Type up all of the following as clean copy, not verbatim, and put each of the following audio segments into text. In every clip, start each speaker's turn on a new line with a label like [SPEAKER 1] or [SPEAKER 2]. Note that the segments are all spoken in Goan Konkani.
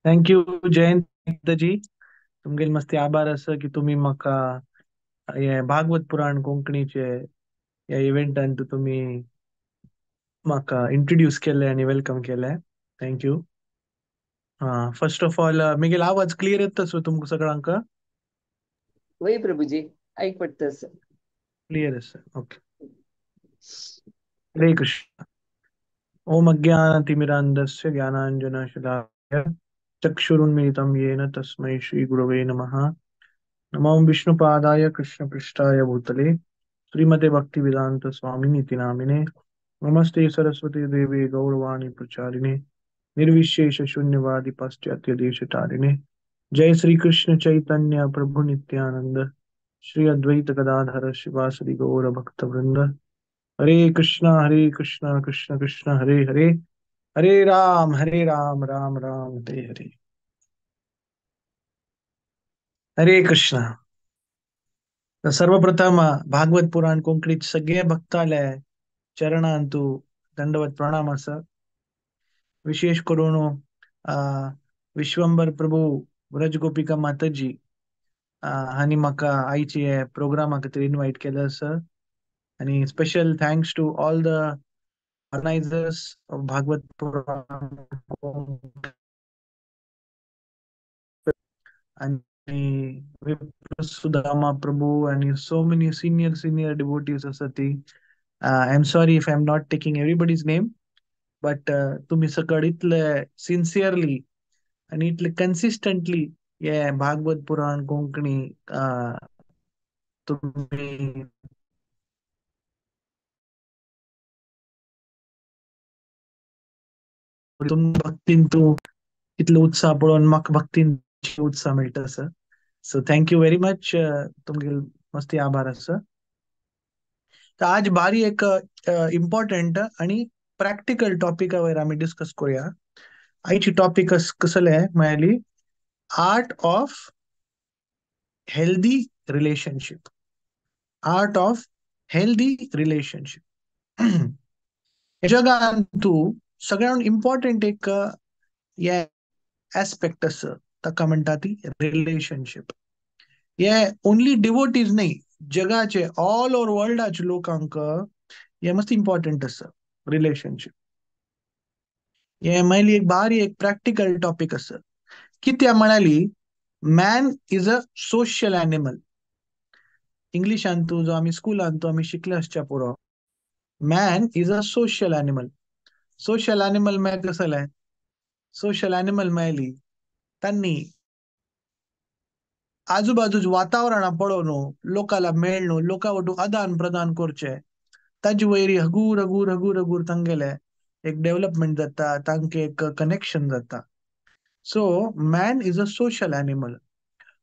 [SPEAKER 1] Thank you Jayant जी, तुमगेले मस्ती आभार आसा की तुमी म्हाका हे भागवत पुराण कोंकणीचे ह्या इव्हेंटान तुमी म्हाका इंट्रोड्यूस केले आनी welcome केले. Thank you. First of all म्हगेलो आवाज क्लियर येता सो तुमकां सगळ्यांक?
[SPEAKER 2] वय प्रभुजी, ऐक पडटा.
[SPEAKER 1] क्लियर आसा. ओके. हरे कृष्ण. ओम अज्ञानतिमिरान्धस्य ज्ञानाञ्जनशलाकया चक्षुरुन्मीलितं येन तस्मै श्रीगुरवे नमः. नमो विष्णुपादाय कृष्णपृष्ठाय भूतले श्रीमते भक्तिवेदांत स्वामिनिति नामिने. नमस्ते सरस्वती देवी गौरवाणी प्रचारिणे निर्विशेष शून्यवादी पाश्चात्य देशतारिणे. जय श्री कृष्ण चैतन्य प्रभु नित्यानंद श्री अद्वैत गदाधर शिवासदि गौर भक्त वृंद. हरे कृष्णा कृष्ण कृष्ण हरे हरे, हरे राम राम राम हरे हरे. हरे कृष्णा. तर सर्वप्रथम भागवत पुराण कोंकणीत सगळे भक्ताले चरणांतु दंडवत प्रणाम आसा. विशेष करून विश्वंभर प्रभू व्रज गोपिका माताजी हांणी म्हाका आयचे हे प्रोग्रामा खातीर इनवायट केलें आसा. आनी special thanks to all the organisers of Bhagavat Puran आनी सुदामा प्रभू आनी so many senior senior devotees आसा ती. I am sorry if I am not taking everybody's name, but तुमी सकळ इतले सिन्सियरली आनी इतले कन्सिस्टंटली हे भागवत पुराण कोंकणी तुमी भक्तीन तूं इतलो उत्साह पळोवन म्हाका भक्तीन उत्साह मेळटा sir. So thank you very much. तुमगेले मस्ती आभार आसा. तर आज बारी एक इम्पॉर्टंट आनी प्रॅक्टिकल टॉपिका वयर आमी डिस्कस करूया. आयची टॉपिक कसले म्हळ्यार art of healthy relationship. Art of healthy relationship. जगान तूं सगळ्यात इम्पॉर्टंट एक हे एस्पेक्ट आसा ताका म्हणटा ती रिलेशनशीप. हे ओनली डिवोटीज न्ही, जगाचे ऑल ओवर वर्ल्डाचे लोकांक हे मस्त इम्पॉर्टंट आसा रिलेशनशीप. हे म्हळ्यार एक बारी एक प्रॅक्टिकल टॉपिक आसा. कित्याक म्हणाली man is a social animal. इंग्लिशान तूं जो आमी स्कुलान तूं आमी शिकले आसच्या पुरो, man is a social animal. Social animal म्हळ्यार कसलें? सोशल एनिमल म्हळ्यार तांणी आजूबाजूच वातावरण पळोवन लोकांला मेळ्ळो, लोकां वटू आदान प्रदान करचे, ताजे वयर हगूर हगूर हगूर हगूर तांगेले एक डेव्हलपमेंट जाता, तांके एक कनेक्शन जाता. So man is a social animal.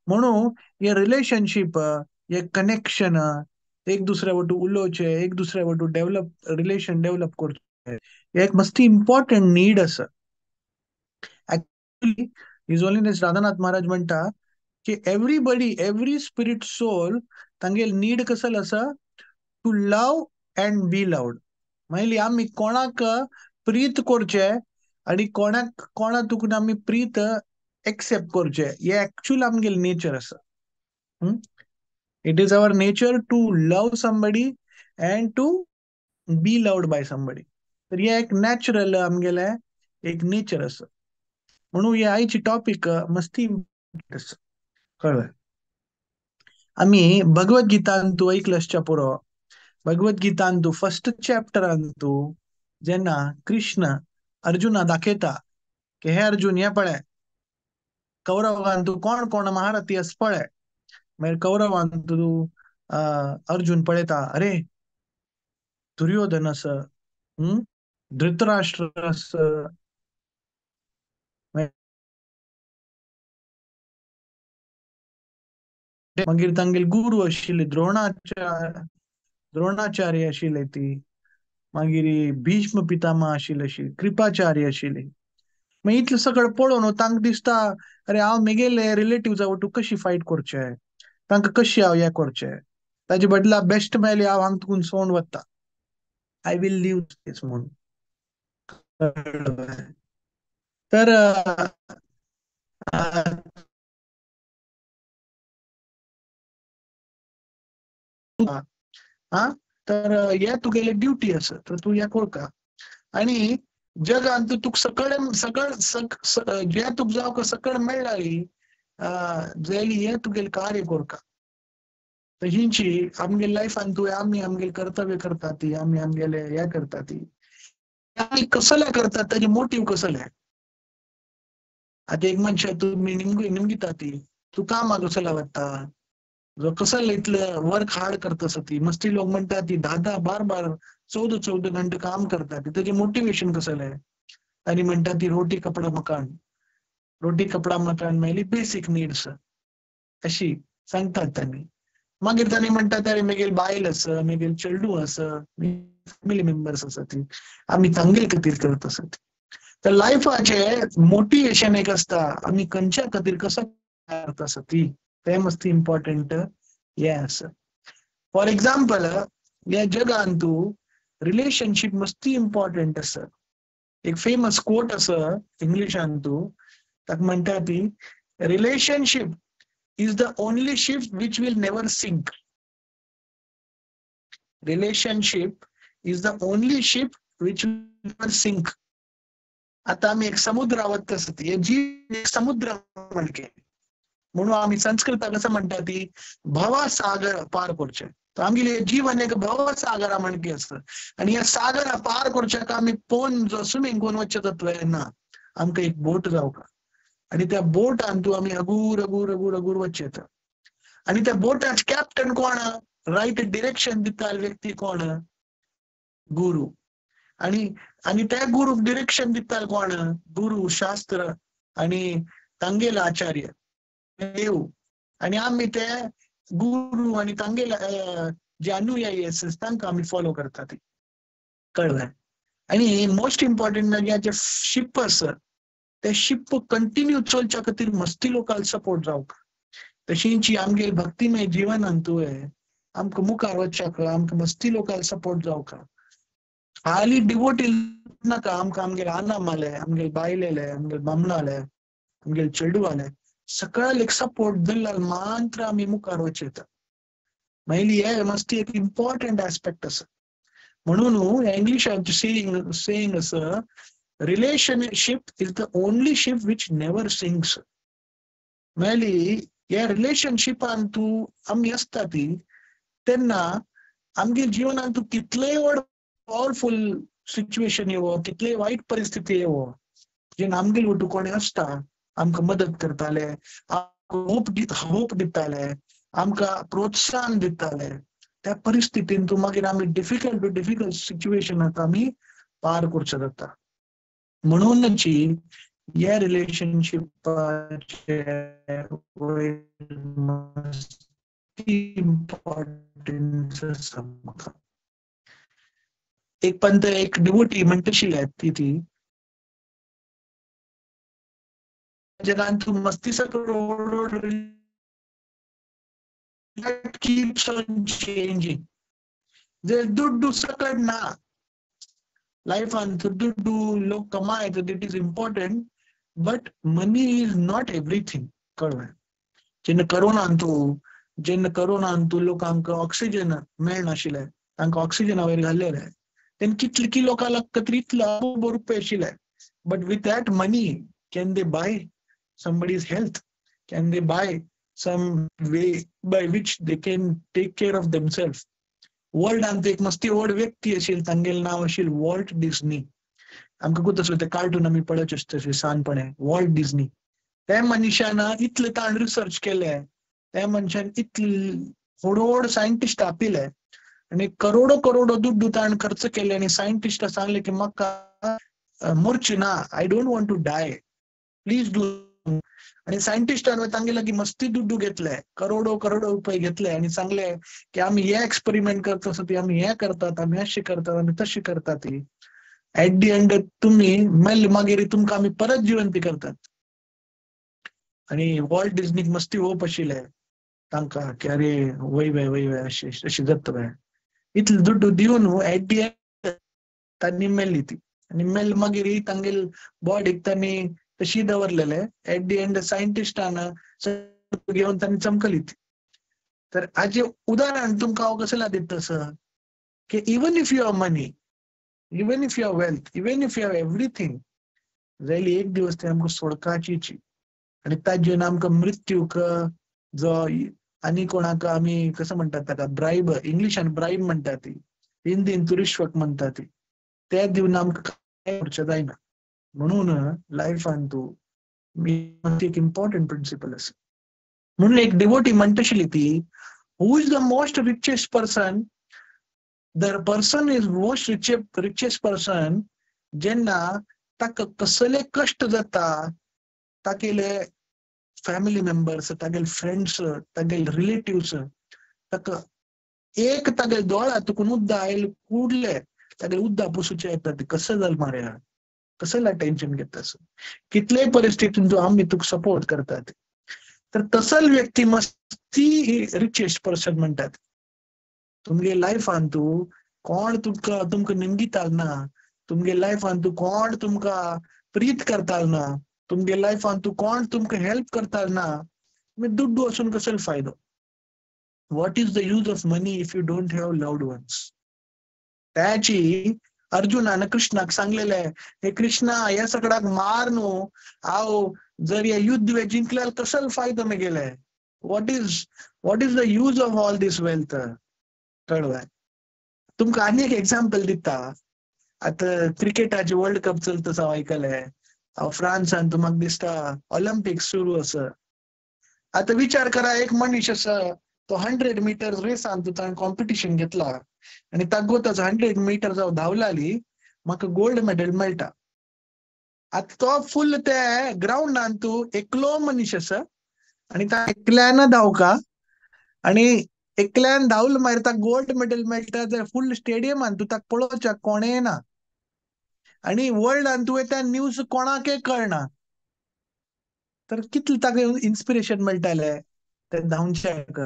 [SPEAKER 1] म्हणून हे रिलेशनशीप, हे कनेक्शन, एक दुसऱ्या वटू उलोवचे, एक दुसऱ्या वटू डेव्हलप रिलेशन डेव्हलप करचे, हे एक मस्ती इम्पॉर्टंट नीड आसा. Actually his holiness Radhanath Maharaj म्हणटा की एवरीबडी, एवरी स्पिरिट सोल तांगेल नीड कसल आसा to love and be loved. म्हळ्यार आमी कोणाक प्रीत करचे आनी कोणाक कोणा तुकून आमी प्रीत एक्सेप्ट करचे, हे एक्चुअल आमगेल नेचर आसा. It is our nature to love somebody and to be loved by somebody. तर हे एक नॅचरल आमगेले एक नेचर आसा. म्हणून हे आयची टॉपिक मस्ती आसा. कळ्ळें? आमी भगवद गीतांतू ऐकलं आसच्या पुरो. भगवद गीतांतू फर्स्ट चॅप्टरांतू जेन्ना कृष्ण अर्जुना दाखयता की हे अर्जुन हे पळय, कौरवांतू कोण कोण महारथी आसा पळय. मागीर कौरवांतू अर्जुन पळयता, अरे दुर्योधन आसा, धृतराष्ट्र आसा, मागीर तांगेले गुरू आशिल्ले द्रोणाचार्य आशिल्ले ती, मागीर भीष्म पितामह आशिल्ले, कृपाचार्य आशिल्ले. मागीर इतलें सगळें पळोवन तांकां दिसता अरे हांव मेगेले रिलेटिव्जा वटू कशी फायट करचें, तांकां कशी हांव हें करचें, ताजे बदला बेस्ट मेळ्ळी हांव हांगा तुकून सोडून वता, I will live दीस म्हणून. तर हा तर हे तुगेले ड्युटी आसा, तर तूं हें करका. आनी जगांत तुका सकळ सकळ जे तुका जावंक सकळ मेळ्ळाली जाल्यार हें तुगेलें कार्य करका. तशींची आमगे लायफान तूं आमी आमगेले कर्तव्य करता ती, आमी आमगेले हें करता ती, आमी कसले करतात ताजे मोटीव कसले. आतां एक मनशां तुमी निमगिता ती, तूं कामाक कसले वता, जो कसले इतले वर्क हार्ड करता आसा ती. मस्ती लोक म्हणटा ती 10-10, 12-12, 14-14 घंटे काम करता ती, ताजें मोटिवेशन कसलें? आनी म्हणटा ती रोटी कपडा मकान. रोटी कपडा मकान मेळ्ळी बेसीक निड्स अशी सांगतात तांणी. मागीर तांणी म्हणटात अरे मेगेल बायल आसा, मेगेल चेडूं आसा, फॅमिली मेंबर्स आसा ती, आमी तांगेल खातीर करत आसात. तर लायफाचे मोटिवेशन एक आसता, आमी खंयच्या खातीर कसो करत आसा ती, तें मस्ती इम्पॉर्टंट हें आसा. फॉर एग्जाम्पल ह्या जगान तूं रिलेशनशीप मस्ती इम्पॉर्टंट आसा. एक फेमस कोट आसा इंग्लिशान तूं, ताका म्हणटा ती relationship is the only ship which will never sink. Relationship is the only ship which will never sink. आता आमी एक समुद्रावत आसता, हे जीव एक समुद्र म्हणके म्हणून आमी संस्कृताक कसं म्हणटा ती भवसागर पार करचें. तर आमगेलें जीवन एक भवसागरा म्हणके आसता आनी ह्या सागरा पार करच्याक आमी पोवन जो स्विमींग करून वचचें तत्व ना, आमकां एक बोट जावका आनी त्या बोटान तूं आमी हगूर हगूर हगूर हगूर वचचें येता. आनी त्या बोटाच कॅप्टन कोण, रायट डिरेक्शन दिता व्यक्ती कोण, गुरू. आनी आनी त्या गुरूक डिरेक्शन दिता कोण, गुरू शास्त्र आनी तांगेले आचार्य देव. आनी आमी ते गुरू आनी तांगेले जे अनुयायी आसा तांकां आमी फॉलो करतात. कळ्ळें? आनी मोस्ट इम्पॉर्टंट म्हणजे जे शिप आसा ते शिप कंटिन्यू चलच्या खातीर मस्ती लोकांक सपोर्ट जावंक. तशींची आमगे भक्तिमय जिवनान तुवें आमकां मुखार वचच्याक आमकां मस्ती लोकांक सपोर्ट जावंक. खाली डिवोटी नाका, आमकां आमगेले आनामाले, आमगेले बायलेले, आमगेले बामणाले, आमगेले चेडवाले सकाळ एक सपोर्ट दिल्यार मात्र आमी मुखार वचता. मागीर हे मस्ती एक इम्पॉर्टंट एस्पेक्ट आसा. म्हणून इंग्लिशांत सेईंग आसा, relationship is the only ship which never sinks. मेली ह्या रिलेशनशिपान तूं आमी आसता ती तेन्ना आमगे जिवनान तूं कितलेय व्हड पावरफूल सिच्युएशन येवो, कितलेय वायट परिस्थिती येवो, जेन्ना आमगेल वटू कोणी आसता आमकां मदत करताले, होप दिताले, आमकां प्रोत्साहन दिताले, त्या परिस्थितीन तूं मागीर आमी डिफिकल्ट टू डिफिकल्ट सिच्युएशनाक आमी पार करचें जाता. म्हणूनच ह्या रिलेशनशिपाचे इम्पॉर्टन्स आसा म्हाका. एक पंत एक डिवोटी म्हणटशिल्ले ती ती जगान तूं मस्ती सगळो keeps on changing. जर दुड्डू सकट ना लायफान, दुड्डू लोक कमायत, it is important, but money is not everything. कळ्ळें? जेन्ना करोनान तूं जेन्ना करोनान तूं लोकांक ऑक्सिजन मेळनाशिल्लें, तांकां ऑक्सिजना वयर घाल्लेलें, तेन्ना कितले की लोकांक खातीर इतले अबो रुपये आशिल्ले, but with that money can they buy somebody's health? Can they buy some way by which they can take care of themselves? वर्ल्डांत एक मस्ती व्हड व्यक्ती आशिल्ली, तांगेलें नांव आशिल्लें वॉल्ट डिस्नी. आमकां खूब आसलें ते कार्टून आमी पळयत आसता ल्हानपणे, वॉल्ट डिस्नी. त्या मनशान इतले ताण रिसर्च केले, त्या मनशान इतले व्हड व्हड सायंटिस्ट आपयले आनी करोडो करोडो दुड्डू ताण खर्च केले आनी सायंटिस्टां सांगलें की म्हाका मरचें ना, I don't want to die, please do. आनी सायंटिस्टान तांगे लागीं मस्ती दुड्डू घेतले, करोडो करोडो रुपये घेतले आनी सांगले की आमी हे एक्सपेरिमेंट करता आसा ती, आमी हे करतात, आमी अशें करतात, आमी तशें करतात ती. एट the and तुमी मेल्ले मागीर तुमकां आमी परत जिवंती करतात. आनी वॉल्ट डिस्नीक मस्ती होप आशिल्ले तांकां की अरे वय वय वय वय अशें अशें जाता वय. इतले दुड्डू दिवन एट the and तांणी मेल्ली ती. आनी मेल्ले मागीर तांगेले बॉडीक तांणी तशी दवरलेले. एट the and सायंटिस्टान घेवन तांणी चमकली ती. तर हाजे उदाहरण तुमकां हांव कसलें दिता सर की even if you have money, even if you have wealth, even if you have everything, जाल्यार एक दिवस ते आमकां सोडकाचीची आनी ताजेन आमकां मृत्यूक जो आनी कोणाक आमी कसं म्हणटात ताका ब्रायब, इंग्लिशान ब्रायब म्हणटा ती, हिंदीन तुरिश्वक म्हणटा ती, ते दिवन आमकां कांय करचें जायना. म्हणून लायफान तूं एक इम्पॉर्टंट प्रिंसिपल आसा. म्हणून एक डिवोटी म्हणटशिली ती, who is the most richest person? The person is most richest person जेन्ना ताका कसले कश्ट जाता, तागेले फॅमिली मेंबर्स, तागेले फ्रेंड्स, तागेले रिलेटिव्स, ताका एक तागेले दोळा तुकून उद्दा आयल कुडले तागेले उद्दा पुसूचे येता, कसं जाल मार्या, कसला टेन्शन घेता, कितलेय परिस्थितीन तूं आमी तुका सपोर्ट करतात. तर तसल व्यक्ती मस्ती रिचेस्ट पर्सन म्हणटात. तुमगे लायफान तूं कोण तुमकां तुमकां निमगिताल ना, तुमगे लायफान तूं कोण तुमकां प्रीत करताल ना, तुमगे लायफान तूं कोण तुमकां हेल्प करताल ना, दुड्डू असून कसलो फायदो? What is the use of money if you don't have loved ones? त्याची अर्जुनान कृष्णाक सांगलेले, हे कृष्णा ह्या सगळ्याक मार न्हू, हांव जर हे युद्ध जिंकल्यार कसलो फायदो मेगेले? What is the use of all this wealth? कळ्ळें? तुमकां आनी एक एग्जाम्पल दिता. आतां क्रिकेटाचे वर्ल्ड कप चलता हांव आयकलें, हांव फ्रांसान तुमकां दिसता ऑलिम्पिक्स सुरू आसा. आतां विचार करा, एक मनीस आसा तो 100 मिटर रेसान ताणें कॉम्पिटिशन घेतला आनी तागोतच 100 मिटर जावं धांवलाली म्हाका गोल्ड मेडल मेळटा. आतां तो फुल ते ग्रावंडान तूं एकलो मनीस आसा आनी ता एकल्यान धांवका आनी एकल्यान धांवल मागीर ताका गोल्ड मेडल मेळटा जाल्यार फुल स्टेडियमान तूं ताका पळोवच्याक कोणें ना आनी वर्ल्डान तुवें त्या न्यूज कोणाकय कळना. तर कितलें ताका इन्स्पिरेशन मेळटालें ते धांवच्याक.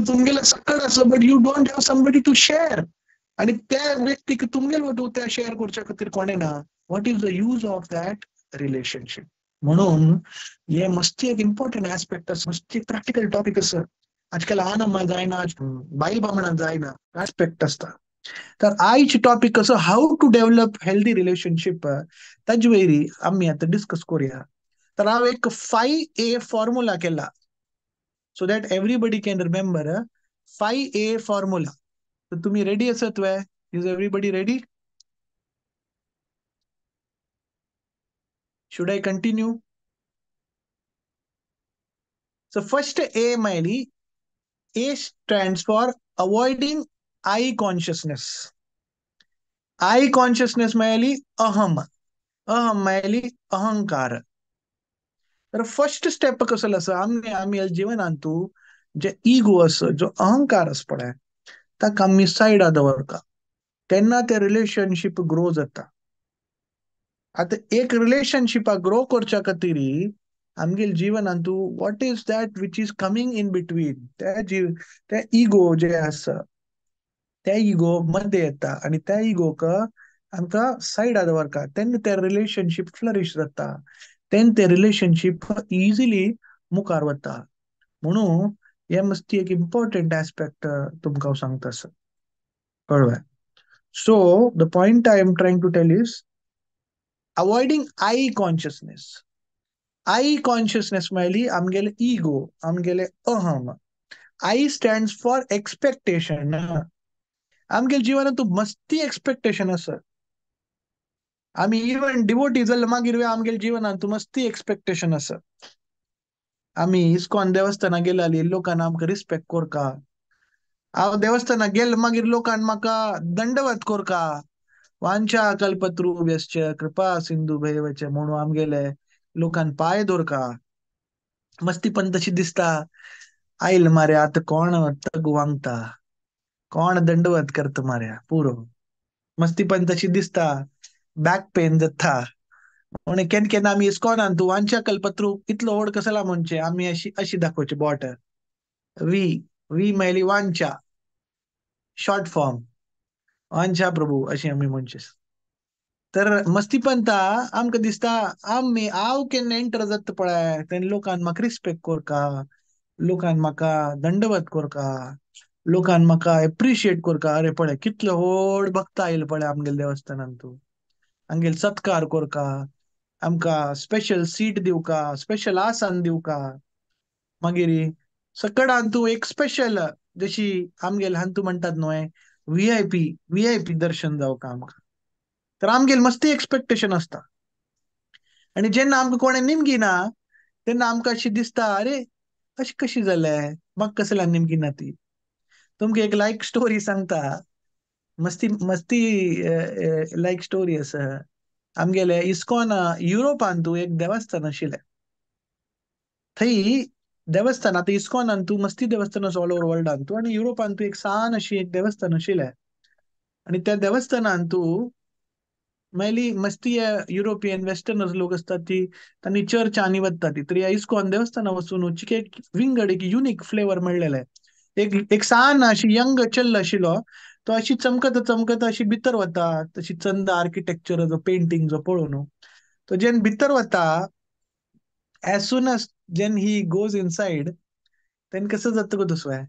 [SPEAKER 1] तुमगेले सकळ आसा but you don't have somebody to share आनी त्या व्यक्तीक तुमगेले वटू त्या शेअर करच्या खातीर कोणें ना. What is the use of that relationship? म्हणून हे मस्ती एक इम्पॉर्टंट एस्पेक्ट आसा, मस्ती प्रॅक्टिकल टॉपीक आसा. आजकाल आन जायना, बायल बामणां जायना एस्पेक्ट आसता. तर आयज टॉपीक असो how to develop healthy relationship, ताजे वयरी आमी आतां डिस्कस करूया. तर हांव एक 5A formula केला so that everybody can remember 5A formula. तर तुमी रेडी आसात वे? Is everybody ready? Should I continue? So first A Miley, A stands for avoiding I consciousness. I consciousness Miley अहम, अहम मायली अहंकार. तर फर्स्ट स्टेप कसलो आसा, आमी आमी जिवनांत तूं जे इगो आसा, जो अहंकार आसा पळय, ताका आमी सायडा दवरता तेन्ना ते रिलेशनशीप ग्रो जाता. आतां एक रिलेशनशिपाक ग्रो करच्या खातीर आमगेले जिवनांत तूं what is that which is coming in between, त्या जीव त्या इगो जे आसा त्या इगो मध्ये येता आनी त्या इगोक आमकां सायडा दवरता तेन्ना ते रिलेशनशीप फ्लरीश जाता, तेन्ना ते रिलेशनशीप इजिली मुखार वता. म्हणून हे मस्ती एक इम्पॉर्टंट एस्पेक्ट तुमकां हांव सांगता आसा. कळ्ळें? So the point I am trying to tell is avoiding I consciousness. I consciousness म्हळ्यार आमगेले इगो, आमगेले अहम. I stands for expectation. आमगेले जिवनांत मस्ती एक्सपेक्टेशन आसा. आमी इवन डिवोटी जाले मागीर आमगेले जिवनांत मस्ती एक्सपेक्टेशन आसा. आमी इस्कॉन देवस्थाना गेल्यार लोकांना आमकां रिस्पेक्ट करका, हांव देवस्थाना गेल मागीर लोकांक म्हाका दंडवत करका, वांछा कल्पतरुभ्यश्च कृपा सिंधु भैवच म्हणून आमगेले लोकांक पांय दवरका. मस्ती पण तशी दिसता, आयल मारे आतां कोण तग वांगता, कोण दंडवत करता मार्या पुरो. मस्ती पण तशी दिसता, बॅक पेन जाता, म्हणून केन्ना केन्ना आमी इस्कॉनान तूं वांछा कल्पतरू इतलो व्हड कसला म्हणचे आमी अशी अशी दाखोवची बोट, वी वी मेली वांछा, शॉर्ट फॉर्म वांछा प्रभू अशी आमी म्हणचे. तर मस्ती पंता आमकां दिसता आमी हांव केन्ना एंटर जाता पळय तेन्ना लोकान म्हाका रिस्पेक्ट कोरका, लोकान म्हाका दंडवत कोरका, लोकान म्हाका एप्रिशिएट कोरका, अरे पळय कितलो व्हड भक्त आयलो पळय आमगेले देवस्थानान, तूं आमगेले सत्कार कोरका, आमकां स्पेशल सीट दिवका, स्पेशल आसन दिवका. मागीर सकडान तूं एक स्पेशल जशी आमगेले हांतू म्हणटात न्हय व्हीआयपी दर्शन जावका आमकां. तर आमगेले मस्ती एक्सपेक्टेशन आसता आनी जेन्ना आमकां कोणें निमगी ना तेन्ना आमकां अशी दिसता अरे अशें कशी जालें, म्हाका कसल्या निमगी ना ती. तुमकां एक लायक स्टोरी सांगता, मस्ती मस्ती लायक स्टोरी आसा. आमगेले इस्कॉन युरोपान तूं एक देवस्थान आशिल्लें, थंय देवस्थान आतां इस्कॉनान तूं मस्ती देवस्थान आसा ऑल ओवर वर्ल्डान तूं, आनी युरोपान तूं एक सान अशी एक देवस्थान आशिल्लें आनी त्या देवस्थानान तूं मेली मस्ती युरोपियन वेस्टर्नर्स लोक आसतात ती तांणी चर्च आनी वता ती, तर ह्या इस्कॉन देवस्थाना वचून एक विंगड एक युनीक फ्लेवर मेळ्ळेलें. एक एक सान अशी यंग चेल्ल आशिल्लो तो अशी चमकता चमकता अशी भितर वता, तशी चंद आर्किटेक्चर जो पेंटींग जो पळोवन तो जेन्ना भितर वता, एज सून एज जेन्ना he goes inside तेन्ना कसो जाता गो दुसरें,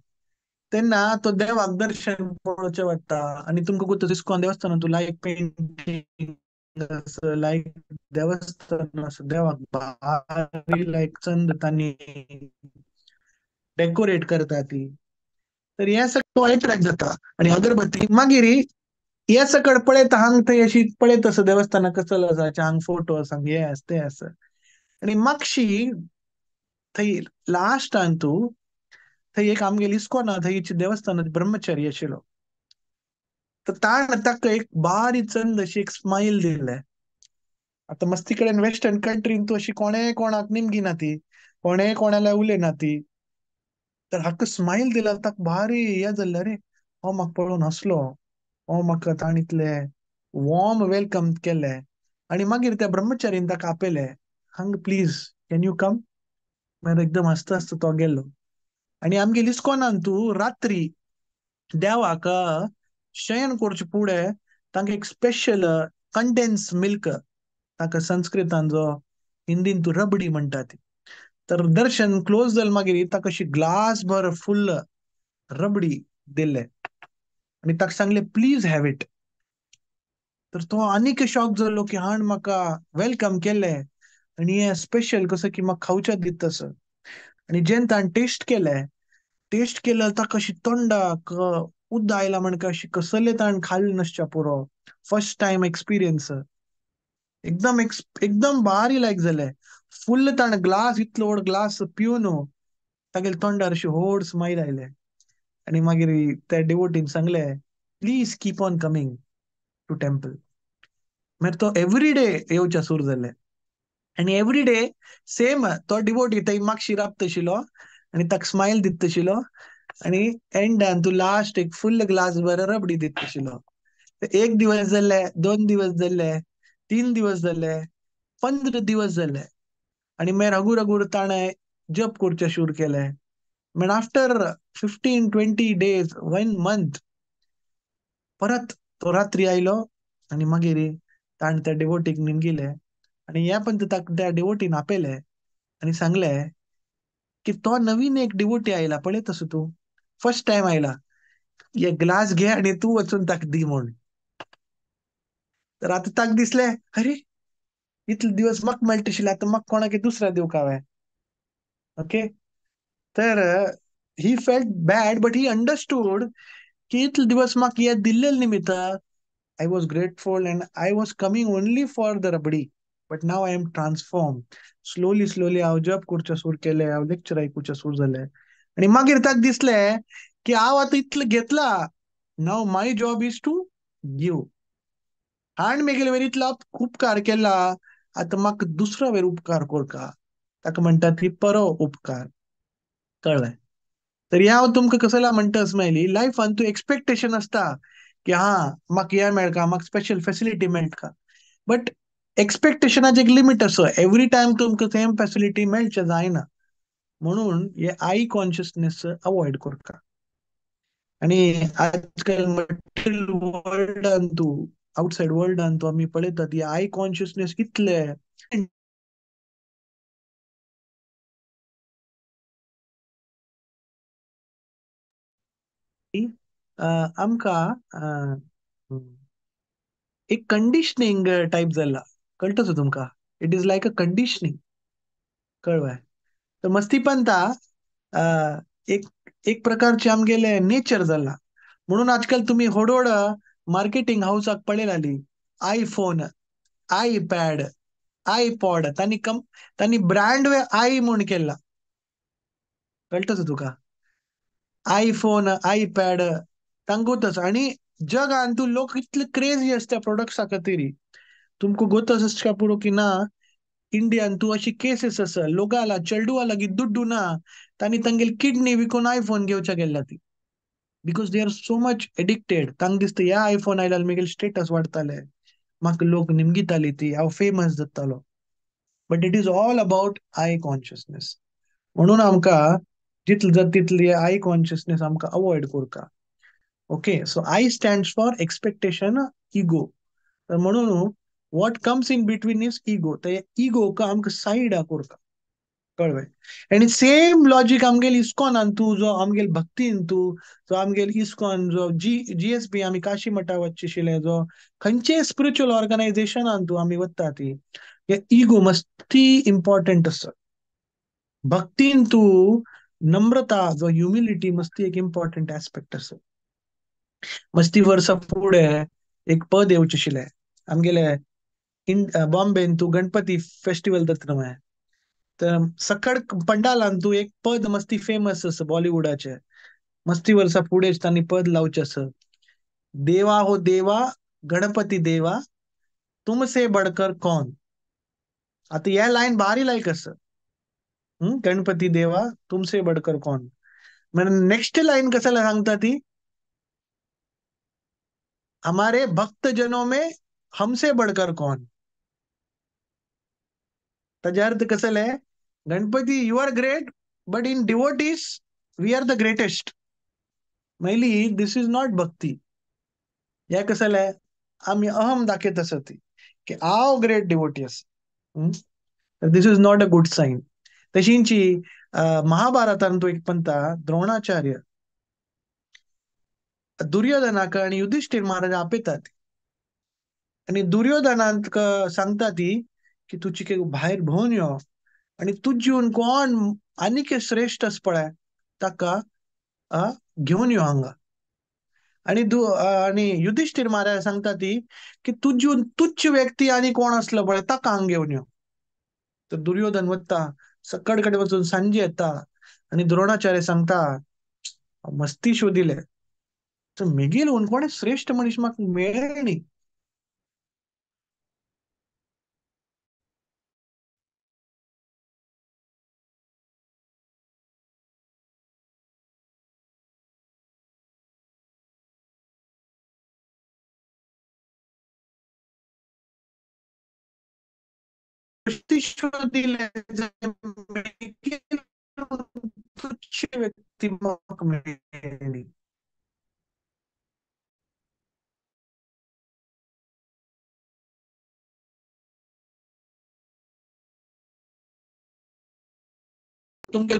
[SPEAKER 1] तेन्ना तो देवाक दर्शन पळोवचें वता. आनी तुमकां गोत इस्कॉन देवस्थानान तूं लायक पेंटींग लायक देवस्थान आसा देवाक भारी लायक चंद तांणी डेकोरेट करता ती. तर हे सगळं तो एट्रॅक्ट जाता आनी अगरबत्ती मागीर हे सकड पळयता हांग थंय अशी पळयत आसा देवस्थाना कसलो आसा, हांग फोटो आसा, हे आसा ते आसा. आनी मागशी थंय लास्टान तूं थंय एक आमगेली इस्कॉना थंयची देवस्थानात ब्रह्मचारी आशिल्लो, तर ताणें ताका एक बारी चंद अशी एक स्मायल दिल्लें. आतां मस्ती कडेन वेस्टर्न कंट्रीन तूं अशी कोणें कोणाक निमगी ना ती, कोणें कोणाला उलयना ती, तर हाका स्मायल दिल्यार ताका भारी हें जाल्लें, अरे हो म्हाका पळोवन हसलो, हो म्हाका ताणें इतलें वॉर्म welcome केलें. आनी मागीर त्या ब्रह्मचारीन ताका आपयलें, हांगा प्लीज can you come. मागीर एकदम हसता हसता तो गेलो. आनी आमगेली इस्कॉनान तूं रात्री देवाक शयन करचे फुडें तांकां एक स्पेशल कंडेन्स मिल्क, ताका संस्कृतान जो हिंदीन तूं रबडी म्हणटा ती, तर दर्शन क्लोज जालें मागीर ताका अशी ग्लास भर फुल्ल रबडी दिल्ले आनी ताका सांगलें प्लीज have it. तर तो आनीक शॉक जालो की हाण म्हाका welcome केलें आनी हें स्पेशल कसो की म्हाका खावच्या दित तसो. आनी जेन्ना ताणें टेस्ट केलें, टेस्ट केल्यार ताका अशी तोंडाक उद आयला म्हणका अशी कसले ताणें खाल्लें नासच्या पुरो, फर्स्ट टायम एक्सपिरियन्स एकदम एकदम भारी लायक जालें. फुल्ल ताणें ग्लास इतलो व्हड ग्लास पिवन तागेले तोंडार अशी व्हड स्मायल आयलें. आनी मागीर त्या डिवोटीन सांगलें please keep on coming to temple. मागीर तो एवरी डे येवच्या सुरू जालें आनी एवरी डे सेम तो डिवोटी थंय मागशी राबता आशिल्लो आनी ताका स्मायल दिता आशिल्लो आनी एंडान तूं लास्ट एक फुल्ल ग्लास भर रबडी दिता आशिल्लो. एक दिवस जाले, 2 दिवस जाले, 3 दिवस जाले, 15 दिवस जाले आनी मागीर हगूर हगूर ताणें जप करचें सुरू केलें. मागीर आफ्टर 15-20 डेज 1 मंथ परत तो रात्री आयलो आनी मागीर ताणें त्या डिवोटीक निमगिलें आनी ह्या पण ताका त्या डिवोटीन आपयलें आनी सांगलें की तो नवीन एक डिवोटी आयला पळयत आसा तूं, फर्स्ट टायम आयला, हे ग्लास घे आनी तूं वचून ताका दी म्हूण. तर आतां ताका दिसलें अरे इतले दिवस म्हाका मेळटा आशिल्लें, आतां म्हाका कोणाक दुसऱ्या दिवंक हांवें. ओके, तर he felt bad but he understood की इतले दिवस म्हाका हे दिल्ले निमित्त I was grateful and I was coming only for the rabri, but now I am transform. Slowly slowly हांव जप करचें सुरू केलें, हांव लेक्चर आयकुचें सुरू जालें आनी मागीर ताका दिसलें की हांव आतां इतलें घेतलां, now my job is to give. हाण मेगेले वयर इतलो उपकार केला, आतां म्हाका दुसरो वयर उपकार करका, ताका म्हणटा ती परो उपकार. कळ्ळें? तर हें हांव तुमकां कसला म्हणटा स्मायली, लायफान तूं एक्सपेक्टेशन आसता की हा म्हाका हें मेळका, म्हाका स्पेशल फेसिलिटी मेळटा, बट एक्सपेक्टेशनाचे एक लिमीट आसा. एवरी टायम तुमकां सेम फॅसिलिटी मेळचे जायना, म्हणून हे I consciousness avoid करता. आणि आजकाल मटेरियल वर्ल्डान तूं आउटसायड वर्ल्डान तूं आमी पळयतात ही I consciousness कितले आमकां एक कंडिशनिंग टायप जाला. कळटच तुमकां? It is like a conditioning. कळवाय? तर मस्ती पंता एक एक प्रकारचे आमगेले नेचर जाला. म्हणून आजकाल तुम्ही होडोड मार्केटिंग हाऊसाक पळयलाली आयफोन, आयपॅड, आयपॉड, तांणी ब्रँड वे I म्हूण केला. कळटच तुका? आयफोन, आयपॅड तांकां. आणि जगान तूं लोक इतले क्रेजी आसता प्रोडक्ट्सा खातीर. तुमकां गोत आसता पुरो की ना, इंडियान तूं अशी केसीस आसा, लोकाला चेडवा लागीं दुड्डू ना, तांणी तांगेली किडनी विकून आयफोन घेवच्या गेल्ला ती, because they are so much addicted. तांकां दिसता ह्या आयफोन आयल्यार म्हगेले स्टेटस वाडटाले, म्हाका लोक निमगिताली ती, हांव फेमस जातालो. But it is all about I consciousness. म्हणून आमकां जितले जाता तितली I consciousness आमकां अवॉयड करता. Okay, so I stands for expectation, ego. तर म्हणून what comes in between is ego. ते इगोक आमकां सायडा करता. कळ्ळें? आनी सेम लॉजीक आमगेल इस्कॉनान तूं, जो आमगेल भक्तीन तूं, जो आमगेल इस्कॉन, जो जी जी एस बी आमी काशी मठा वचचे आशिल्ले, जो खंयचेय स्पिरिच्युअल ऑर्गनायझेशनान तूं आमी वता ती, हे इगो मस्ती इम्पॉर्टंट आसा. भक्तीन तूं नम्रता, जो ह्युमिलिटी मस्ती एक इम्पॉर्टंट एस्पेक्ट आसा. मस्ती वर्सा फुडें एक पद येवचें आशिल्लें आमगेले इन बॉम्बेन तूं गणपती फेस्टिवल जाता न्हय, तर सकड पंडालान तूं एक पद मस्ती फेमस आसा बॉलिवूडाचें. मस्ती वर्सा फुडें तांणी पद लावचें आसा, देवा हो देवा गणपती देवा तुमसे बडकर कोण. आतां हे लायन भारी लायक आसा, गणपती देवा तुमसे बडकर कोण. म्हणजे नेक्स्ट लायन कशाला सांगता ती, हमारे भक्तजनों में हमसे बढ़कर कौन. ताजा अर्थ कसले, Ganpati you are great but in devotees we are the greatest. Maili this is not भक्ती. हे कसले आमी अहम दाखयत आसा ती की हांव ग्रेट डिवोटी आसा. This is not a good sign. तशींची महाभारतान तूं एक पंता द्रोणाचार्य दुर्योधनाक आनी युधिष्ठिर महाराज आपयतात आनी दुर्योधनाक सांगता ती की तूं चिके भायर भोंवन यो आनी तुजेवन कोण आनीक श्रेश्ठ आसा पळय ताका घेवन यो हांगा. आनी आनी युधिष्ठिर महाराज सांगता ती की तुजेवन तुच्छ व्यक्ती आनी कोण आसलो पळय ताका हांगा घेवन यो. तर दुर्योधन वता सकड कडेन वचून सांजे येता आनी द्रोणाचार्य सांगता मस्ती शोधिले तर मेगेल कोण श्रेश्ठ मनीस म्हाका मेळ्ळें न्ही. तुच्छ व्यक्ती म्हाका मेळ्ळी. तुमगे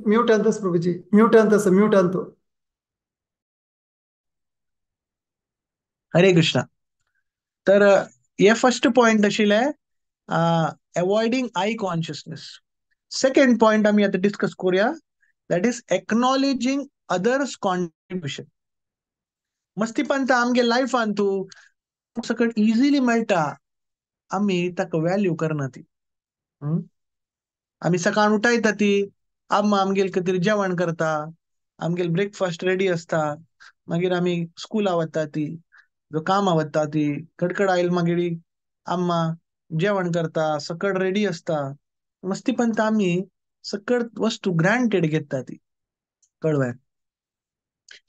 [SPEAKER 3] ಮ್ಯೂಟ್ ಅಂತ ಪ್ರಭುಜಿ, ಮ್ಯೂಟ್ ಅಂತ ಸರ್, ಮ್ಯೂಟ್ ಅಂತು.
[SPEAKER 1] हरे कृष्णा. तर हे फर्स्ट पॉइंट आशिल्लें avoiding I consciousness. Second point आमी आतां डिस्कस करूया, that is acknowledging others contribution. मस्तीपंत आमगे लायफान तूं सकट इझिली मेळटा, आमी ताका व्हॅल्यू करना ती. आमी सकाळ उठायता ती आम्मा आमगेल खातीर जेवण करता, आमगेल ब्रेकफास्ट रेडी आसता, मागीर आमी स्कुला वता ती, जो कामा वता ती, कडकड आयल मागीर आम्मा जेवण करता, सकड रेडी आसता. मस्ती पण आमी सकड वस्तू ग्रांटेड घेता ती. कळवे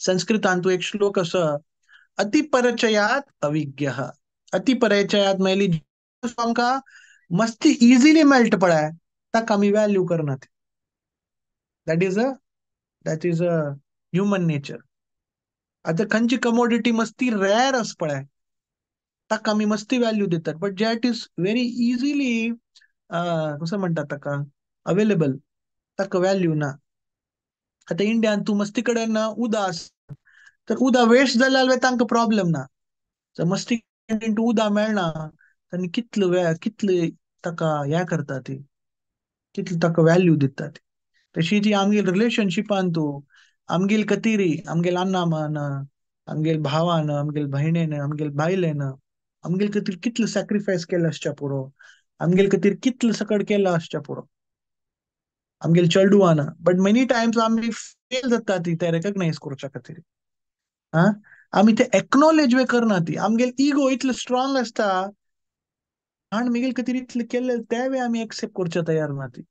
[SPEAKER 1] संस्कृतान तूं एक श्लोक असो, अतिपरिचयात अविज्ञ. अतिपरिचयात मेली आमकां मस्ती इझिली मेळटा पळय, ताका आमी व्हॅल्यू करना ती. That is a human nature. आतां खंयची कमोडिटी मस्ती रेअर आसा पळय, ताका आमी मस्ती व्हॅल्यू दितात. But that is very easily कसो म्हणटात ताका अवेलेबल, ताका व्हॅल्यू ना. आतां इंडियान तूं मस्ती कडेन उदक आसा तर उदक वेस्ट जालें जाल्यार तांकां प्रॉब्लम ना. तर मस्ती उदक मेळना आनी कितलो वेळ कितले ताका हें करता ती, कितली ताका व्हॅल्यू दिता ती. तशी ती आमगेल रिलेशनशिपान तूं आमगेल कतिरी, आमगेल अन्नामान, आमगेल भावान, आमगेल भयणेन, आमगेल बायलेन आमगेल खातीर कितले सॅक्रिफायस केलें आसच्या पुरो, आमगेल खातीर कितले सकड केलां आसच्या पुरो, आमगेल चेडवान. बट मेनी टायम्स आमी फेल जाता ती ते रेकग्नायज करच्या खातीर. आं, आमी ते एक्नॉलेज वे करना ती. आमगेल इगो इतलो स्ट्रॉंग आसता आनी मेगेल खातीर इतलें केल्लें तेंवूय आमी एक्सेप्ट करच्या तयार ना ती.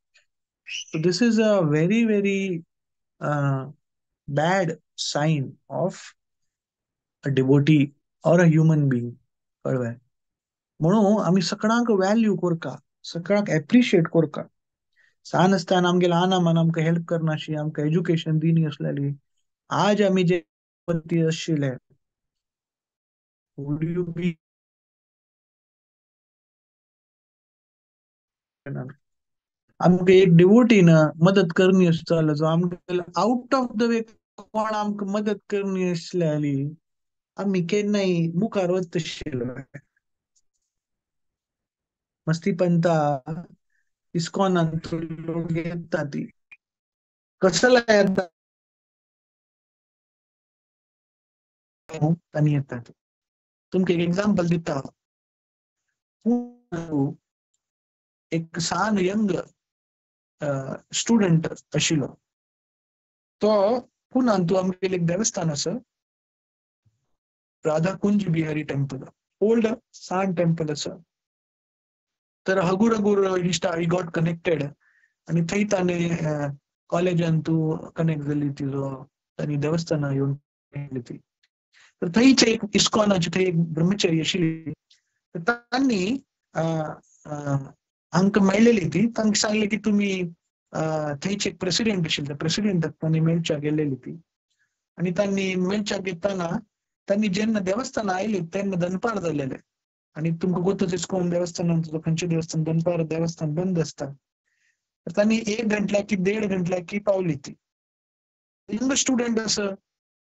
[SPEAKER 1] So this is a very very bad sign of a devotee or a human being. कळ्ळें? म्हणून आमी सगळ्यांक व्हॅल्यू करका, सगळ्यांक एप्रिशिएट करका. सान आसतना आमगेले आना मान आमकां हेल्प करनाशी, आमकां एज्युकेशन दिनी आसलेली, आज आमी जे आशिल्ले would you be आमकां एक डिवोटीन मदत करणी आसतालो जो आमकां आउट ऑफ the way कोण आमकां मदत करणी आसली आमी केन्नाय मुखार वचतशिल्ले. मस्ती पंता इस्कॉनांत लोक येता ती कसला येता तांणी येता. तुमकां एक एग्जाम्पल दिता. एक सान यंग स्टुडंट आशिल्लो, तो पुनान तूं आमगेलें एक देवस्थान आसा, राधा कुंज बिहारी टेम्पल, ओल्ड सान टेम्पल आसा. तर हगूर हगूर he got connected आनी थंय ताणें कॉलेजान तूं कनेक्ट जाली तिजो, तांणी देवस्थाना येवन ती. तर थंयच एक इस्कॉनाची थंय एक ब्रह्मचारी आशिल्ली, तर तांणी हांकां मेळ्ळेली ती. तांकां सांगलें की तुमी थंयचे एक प्रेसिडेंट आशिल्ले, त्या प्रेसिडेंटाक तांणी मेळच्याक गेल्लेली ती. आनी तांणी मेळच्याक येताना तांणी जेन्ना देवस्थाना आयली तेन्ना दनपार जाल्लेले. आनी तुमकां गोतच इस्कॉन देवस्थानान खंयचें देवस्थान दनपार देवस्थान बंद आसता. तर तांणी एक घंटल्या की देड घंटल्या की पावली ती. यंग स्टुडंट आसा,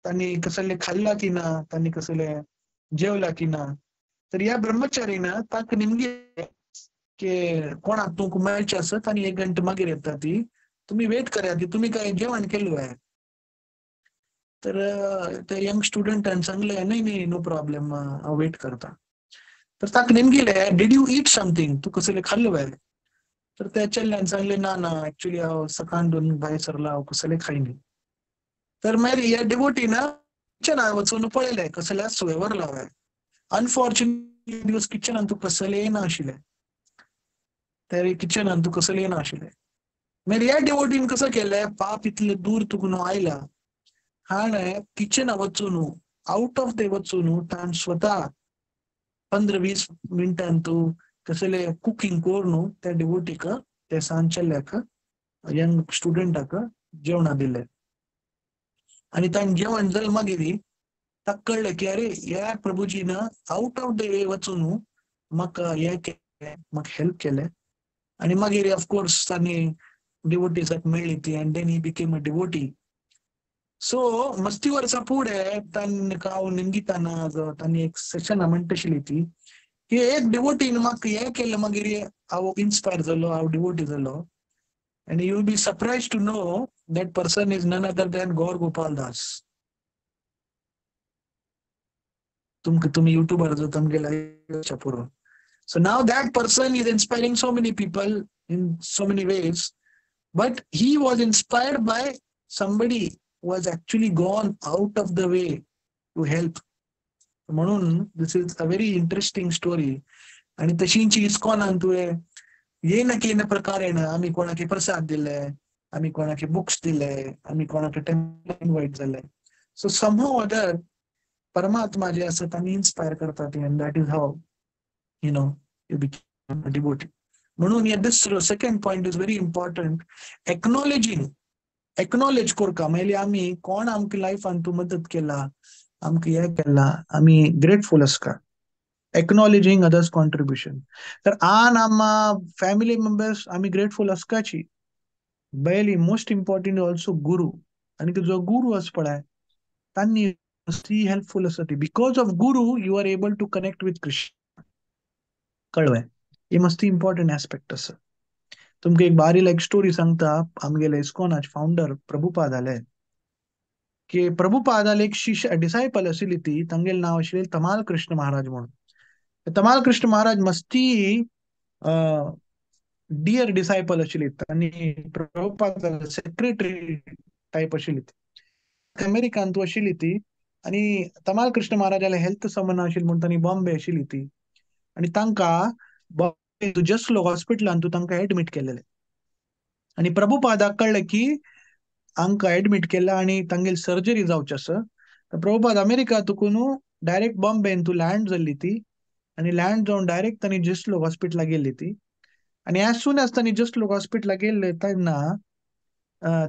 [SPEAKER 1] तांणी कसले खाल्ला की ना, तांणी कसले जेवला की ना. तर ह्या ब्रह्मचारीन तांकां निमगे की कोणाक तुमकां मेळचें आसत आनी एक घंटे मागीर येता ती, तुमी वेट करात की तुमी काय जेवण केलें आहे. तर त्या यंग स्टुडंटान सांगलें नाही नाही नो प्रॉब्लेम, हांव वेट करता. तर ताका नेमकेले did you eat something, तूं कसले खाल्लो आहे. तर त्या चेडल्यान सांगलें ना ना एक्चुअली हांव सकाळ दोन भायर सरला, हांव कसले खायनी. तर मागीर ह्या डिवोटीन किचनान वचून पळयलें कसले व्हरला हांवें. अनफॉर्च्युनेटली दिवस किचनान तूं कसले येना आशिल्लें, तर किचनान तूं कसले येना आशिल्लें. मागीर ह्या डिवोटीन कसं केलें, पाप इतले दूर तुका न्हू आयला, हाणें किचना वचून आउट ऑफ the वचून ताण स्वता 15-20 मिनटान तूं कसले कुकींग करून त्या डिवोटीक, त्या सान चेल्याक, यंग स्टुडंटाक जेवणा दिलें. आनी ताणें जेवण जालें मागीर ताका कळ्ळें की अरे ह्या प्रभुजीन आउट ऑफ the way वचून म्हाका हें केलें, म्हाका हेल्प केलें. आनी मागीर ऑफकोर्स तांणी डिवोटीजाक मेळ्ळी ती, and then he became a devotee. So मस्ती वर्सां फुडें तांकां हांव निमगिताना तांणी एक सेशना म्हणटाशिल्ली ती की एक डिवोटीन म्हाका हें केलें, मागीर हांव इन्स्पायर जालो, हांव डिवोटी जालो. And you will be surprise to know that person is none other than Gaur Gopal Das. तुमकां तुमी युट्यूबार जो तुमगेले पुरो. So now that person is inspiring so many people in so many ways, but he was inspired by somebody who has actually gone out of the way to help. म्हणून this is a very interesting story. आणि तशींची इस्कॉनान तुवें येन केन प्रकारेण आमी कोणाक प्रसाद दिले, आमी कोणाक बुक्स दिले, आमी कोणाक टेम्पल इन्वायट जाले. सो समहाव अदर परमात्मा जे आसा तांणी इन्स्पायर करता ती, and that is how you know you become a devotee. म्हणून हे this second point is very important. Acknowledging, acknowledge करका म्हणल्यार आमी कोण आमकां लायफान तूं मदत केला, आमकां हें केला, आमी ग्रेटफूल आसका. Acknowledging others contribution. तर आन आमा फॅमिली मेंबर्स आमी ग्रेटफूल आसकाची. बयली मोस्ट इम्पॉर्टंट ऑल्सो गुरू. आनी जो गुरू आसा पळय तांणी ती हेल्पफूल आसा ती. Because of guru you are able to connect with Krishna. कळ्ळें? ही मस्ती इम्पॉर्टंट एस्पेक्ट आसा. तुमकां एक बारीक एक स्टोरी सांगता. आमगेले इस्कॉनाचे फावंडर प्रभुपाद आले की प्रभुपादाले एक शिष्य डिसायपल आशिल्ली ती, तांगेलें नांव आशिल्लें तमाल कृष्ण महाराज म्हणून. तमाल कृष्ण महाराज मस्ती डियर डिसायपल आशिल्ली आनी प्रभुपाद सेक्रेटरी टायप आशिल्ली. अमेरिकान तूं आशिल्ली ती आनी तमाल कृष्ण महाराजाले हेल्थ समन आशिल्ली म्हणून तांणी बॉम्बे आशिल्ली ती. आनी तांकां बॉम्बे जसलोक हॉस्पिटलान तूं तांकां एडमीट केलेलें. आनी प्रभुपादाक कळ्ळें की हांकां एडमीट केलां आनी तांगेली सर्जरी जावची आसा. तर प्रभुपाद अमेरिका तुकून डायरेक्ट बॉम्बेन तूं लँड जाल्ली ती आनी लँड जावन डायरेक्ट तांणी जसलोक हॉस्पिटलाक गेल्ली ती. आनी एज सून एज तांणी जसलोक हॉस्पिटलाक गेल्ले तेन्ना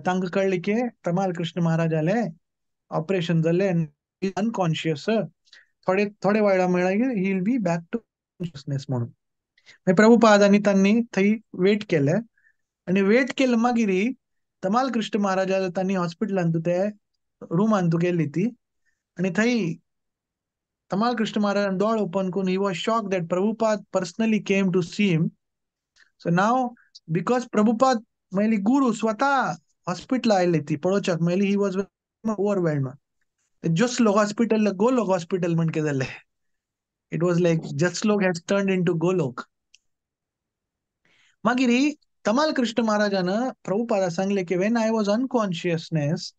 [SPEAKER 1] तांकां कळ्ळें की तमाल कृष्ण महाराजाले ऑपरेशन जालें अनकॉन्शियस, थोडे थोडे वेळा म्हळ्यार he will be back to consciousness म्हणून. मागीर प्रभुपादांनी तांणी थंय वेट केलें आनी वेट केलें मागीर तमाल कृष्ण महाराजा तांणी हॉस्पिटलांत ते रुमांत गेल्ली ती आनी थंय तमाल कृष्ण महाराजान दोळ ओपन करून he was shock that Prabhupada personally came to see him. So now because Prabhupada म्हणल्यार गुरू स्वता हॉस्पिटला आयले ती पळोवच्याक, म्हणल्यार he was overwhelmed. Jaslok hospital Golok hospital म्हणके जालें. It was like Jaslok has turn into Golok. मागीर तमाल कृष्ण महाराजान प्रभुपादा सांगले की when I was unconsciousness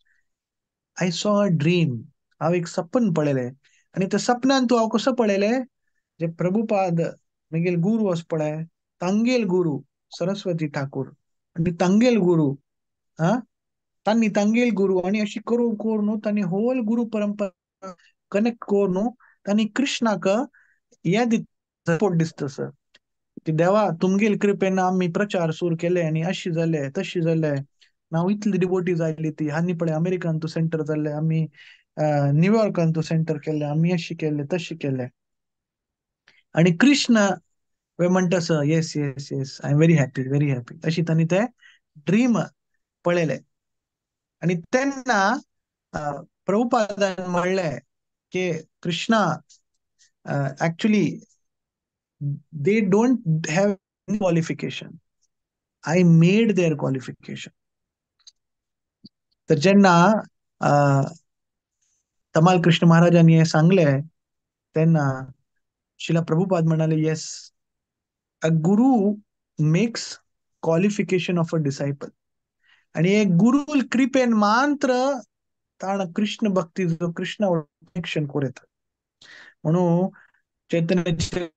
[SPEAKER 1] I saw a dream. हांव एक सपन पळयलें आनी त्या सपनान तूं हांव कसो पळयलें जे प्रभुपाद मागीर गुरू आसा पळय तांगेल गुरू सरस्वती ठाकूर आनी तांगेल गुरू हा तांणी तांगेल गुरू आनी अशी करून करून तांणी होल गुरू परंपरा कनेक्ट करून तांणी कृष्णाक हें दिता सपोर्ट दिसता सर की देवा तुमगेल कृपेन आमी प्रचार सुरू केले आनी अशी जाले तशी जाले नांव इतली डिवोटी जायली ती हांणी पळय अमेरिकान तूं सेंटर जाल्ले आमी न्यूयॉर्कान तूं सेंटर केल्ले आमी अशी केल्ले तशी केल्ले. आनी कृष्ण वे म्हणटा sir yes yes yes I am very happy very happy अशी तांणी ते ड्रीम पळयले. आनी तेन्ना प्रभुपादान म्हणलें की Krishna actually they don't have any qualification. I made their qualification. तर जेन्ना तमाल कृष्ण महाराजांनी हे सांगले तेन्ना शिला प्रभुपाद म्हणाले yes, a guru makes qualification of a disciple. आणि एक गुरु कृपेन मात्र ताण कृष्ण भक्ती जो कृष्ण कनेक्शन करूं येता. म्हणून चैतन्य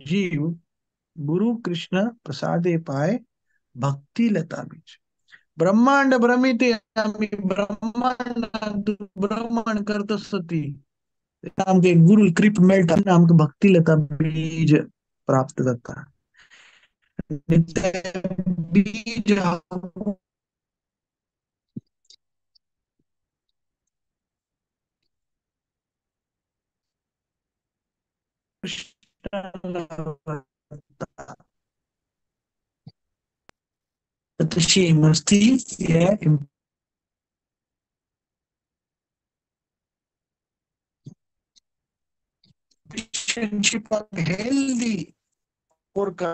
[SPEAKER 1] जीव गुरु कृष्ण प्रसादे पाय भक्ती लता बीज. ब्रह्मांड भ्रमिते आमी ब्रह्मांड भ्रमण करत सती आमकां गुरु कृप मेळटा आमकां भक्ती लता बीज प्राप्त जाता. बीज तशी मस्ती हे रिलेशनशिप हेल्दी कोरका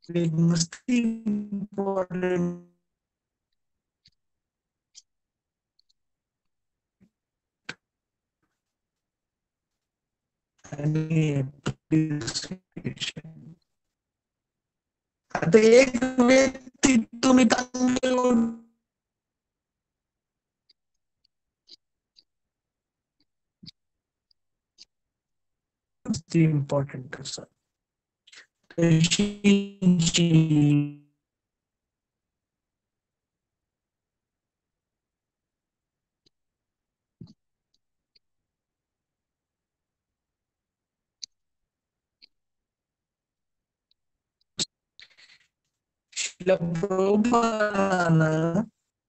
[SPEAKER 1] मस्ती इम्पॉर्टंट. आनी एप्रिसिएशन. आता एक व्यक्ती तुम्ही तांगेले इम्पॉर्टंट आसा. तशी प्रभुपादान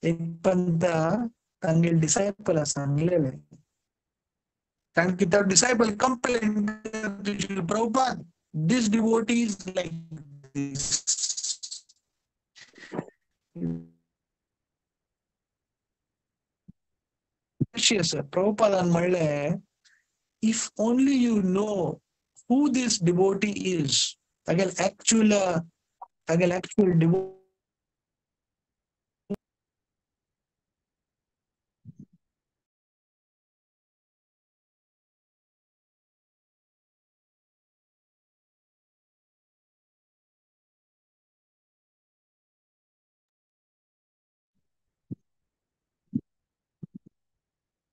[SPEAKER 1] एक पंता तांगेले डिसायपल सांगलेले, कारण की त्या disciple complain Prabhupada this devotee is like this. कशी आसा प्रभुपादान म्हणलें, if only you know who this devotee is, तागेले एक्चुअल तागेले actual devotee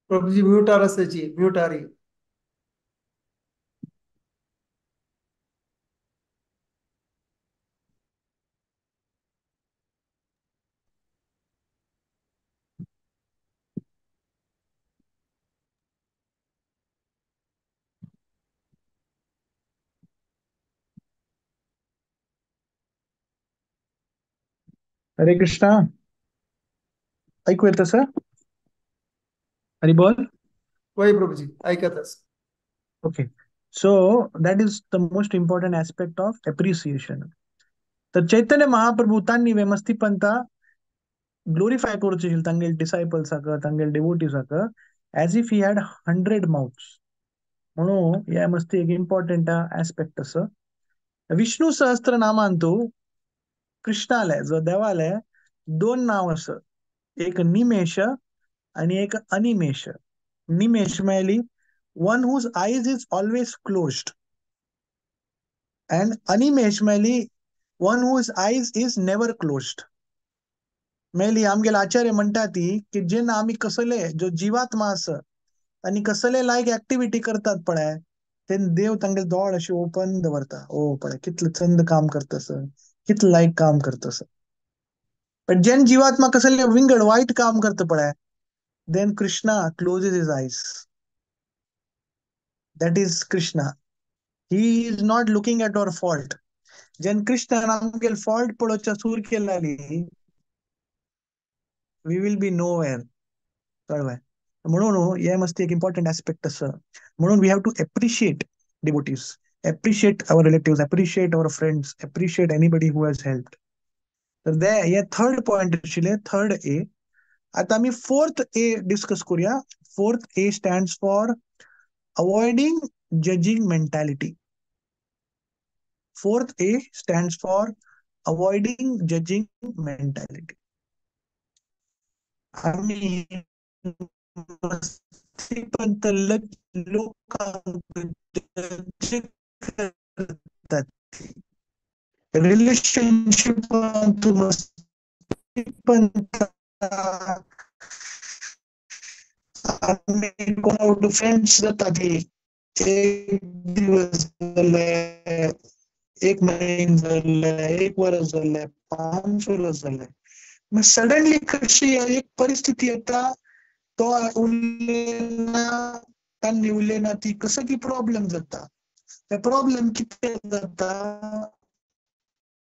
[SPEAKER 3] Prabhuji mute आ रहा जी, म्यूट आ रही।
[SPEAKER 1] हरे कृष्णा, ऐकू येतं सर? हरी बोल.
[SPEAKER 3] वही प्रभुजी ऐकतच.
[SPEAKER 1] Okay, so that is the most important aspect of appreciation. तर चैतन्य महाप्रभू तांणी वेमस्तीपंता ग्लोरिफाय करूचे तांगेले डिसायपल्साक, तांगेले डिवोटीसाक, as if he had 100 mouths. म्हणून हे मस्ती एक इम्पॉर्टंट आस्पेक्ट आसा. विष्णू सहस्त्रनामांतू कृष्णाले जो देवाले दोन नाव आसा, एक निमेष आणि एक अनिमेष. निमेष म्हळ्यार one whose eyes is always closed, and Animesh म्हळ्यार one whose eyes is never closed. मेली आमगेले आचार्य म्हणटा ती की जेन्ना आमी कसले जो जिवात्मा आसा आनी कसले लायक एक्टिविटी करतात पळय, तेन्ना देव तांगेले दोळ अशी ओपन दवरता. ओ पळय कितलें चंद काम करता सर, कितलें लायक काम करता सर. पण जेन्ना जिवात्मा कसले विंगड वायट काम करता पळय, then Krishna closes his eyes. That is Krishna. He is not looking at our fault. जेन्ना कृष्णान आमगेले फॉल्ट पळोवच्या सूर केलाली, we will be nowhere. कळ्ळें? म्हणून हे मस्ती एक इम्पॉर्टंट आस्पेक्ट आसा. म्हणून we have to appreciate devotees, appreciate our relatives, appreciate our friends, appreciate anybody who has helped. तर ते हे थर्ड पॉइंट आशिल्ले, थर्ड ए. आता आमी फोर्थ ए डिस्कस करूया. Fourth A stands for avoiding judging mentality. Fourth A stands for avoiding judging mentality. आमी लोकांक जज करतात, रिलेशनशिपांत आमी कोणा फ्रेंड्स जाता ती, एक दिवस जाले, एक म्हयने जाले, एक वर्स जालें, 5 वर्स जालें, मागीर सडनली कशी एक परिस्थिती येता, तो उलयना, तांणी उलयना, ती कसो की प्रॉब्लेम जाता. ते प्रॉब्लेम कितें जाता,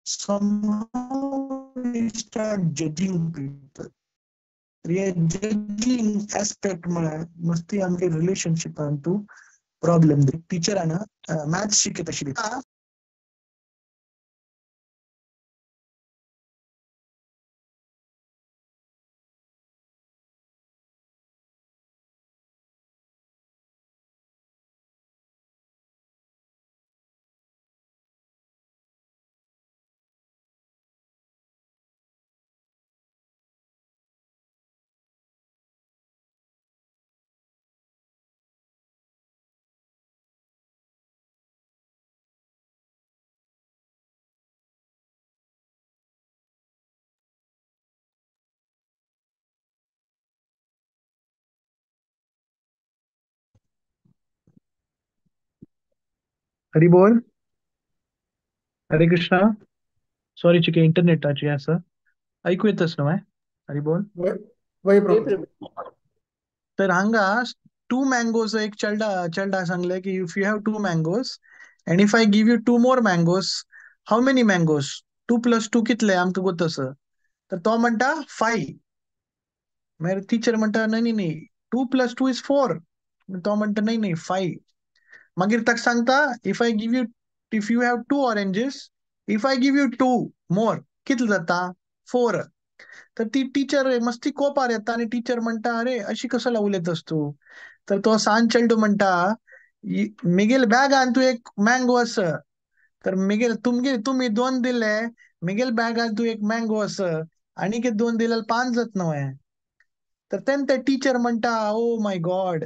[SPEAKER 1] somehow we start judging people. हे जजिंग एस्पेक्ट म्हळ्यार मस्ती आमगे रिलेशनशिपान तूं प्रॉब्लेम. टिचरान मॅथ्स शिकयता आशिल्ली. हरी बोल. हरे कृष्णा. सॉरी चिके इंटरनेटाची आसा, ऐकू येतच न्हय? हरी बोल.
[SPEAKER 3] वय वय
[SPEAKER 2] वय
[SPEAKER 3] प्रभुजी.
[SPEAKER 2] प्रभू.
[SPEAKER 1] तर हांगा टू मँगोज एक चेडा चेडा सांगले की if you have two mangoes and if I give you two more mangoes, how many mangoes? 2 plus 2 कितले आमकां गोत आसा. तर तो म्हणटा 5. मागीर टिचर म्हणटा न्हय न्हय न्हय, 2 प्लस 2 is 4. तो म्हणटा न्हय न्हय 5. मागीर ताका सांगता if I give you, if you have 2 oranges, if I give you 2 more कितले जाता? 4. तर ती टिचर मस्ती कोपार येता आनी टिचर म्हणटा अरे अशी कसला उलयतस तूं? तर तो सान चेडू म्हणटा मेगेल बॅगान तूं एक मँगो आसा, तर मेगेल तुमगे तुमी 2 दिले, मेगेल बॅगान तूं एक मँगो आसा, आनीक 2 दिल्यार 5 जात न्हय. तर तेन्ना ते टिचर म्हणटा ओ my God,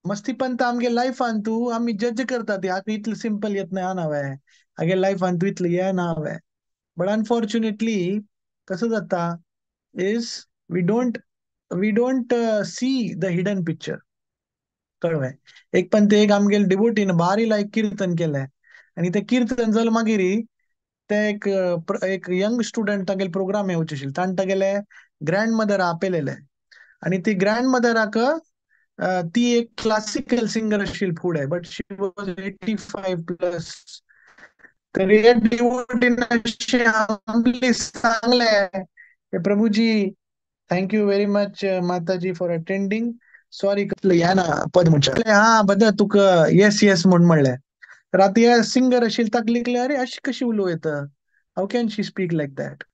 [SPEAKER 1] मस्ती पण तर आमगे लायफान तूं आमी जज करता ती हाका इतलें सिंपल येत ना हांवें, हागे लायफान तूं इतलें येना हांवें. बट अनफॉर्च्युनेटली कसं जाता is we don't see the hidden picture. कळ्ळें? एक पण ते एक आमगेले डिवोटीन बारी लायक किर्तन केलें आनी तें किर्तन जालें मागीर ते एक एक यंग स्टुडंट तागेले प्रोग्राम येवचे आशिल्ले, ताणें तागेले ग्रँड मदर आपयलेले आनी ती ग्रँड मदराक ती एक क्लासिकल सिंगर आशिल्ली फुडें, बट she was 85 plus. तर हे डिवोटीन अशें humbly सांगलें प्रभुजी thank you very much Mataji for attending, sorry कसलें हें ना पद म्हणचें. हा बद तुका येस येस म्हूण म्हणलें. तर आतां हे सिंगर आशिल्ले ताका लिखलें अरे अशी कशी उलोवं येता, how can she speak like that.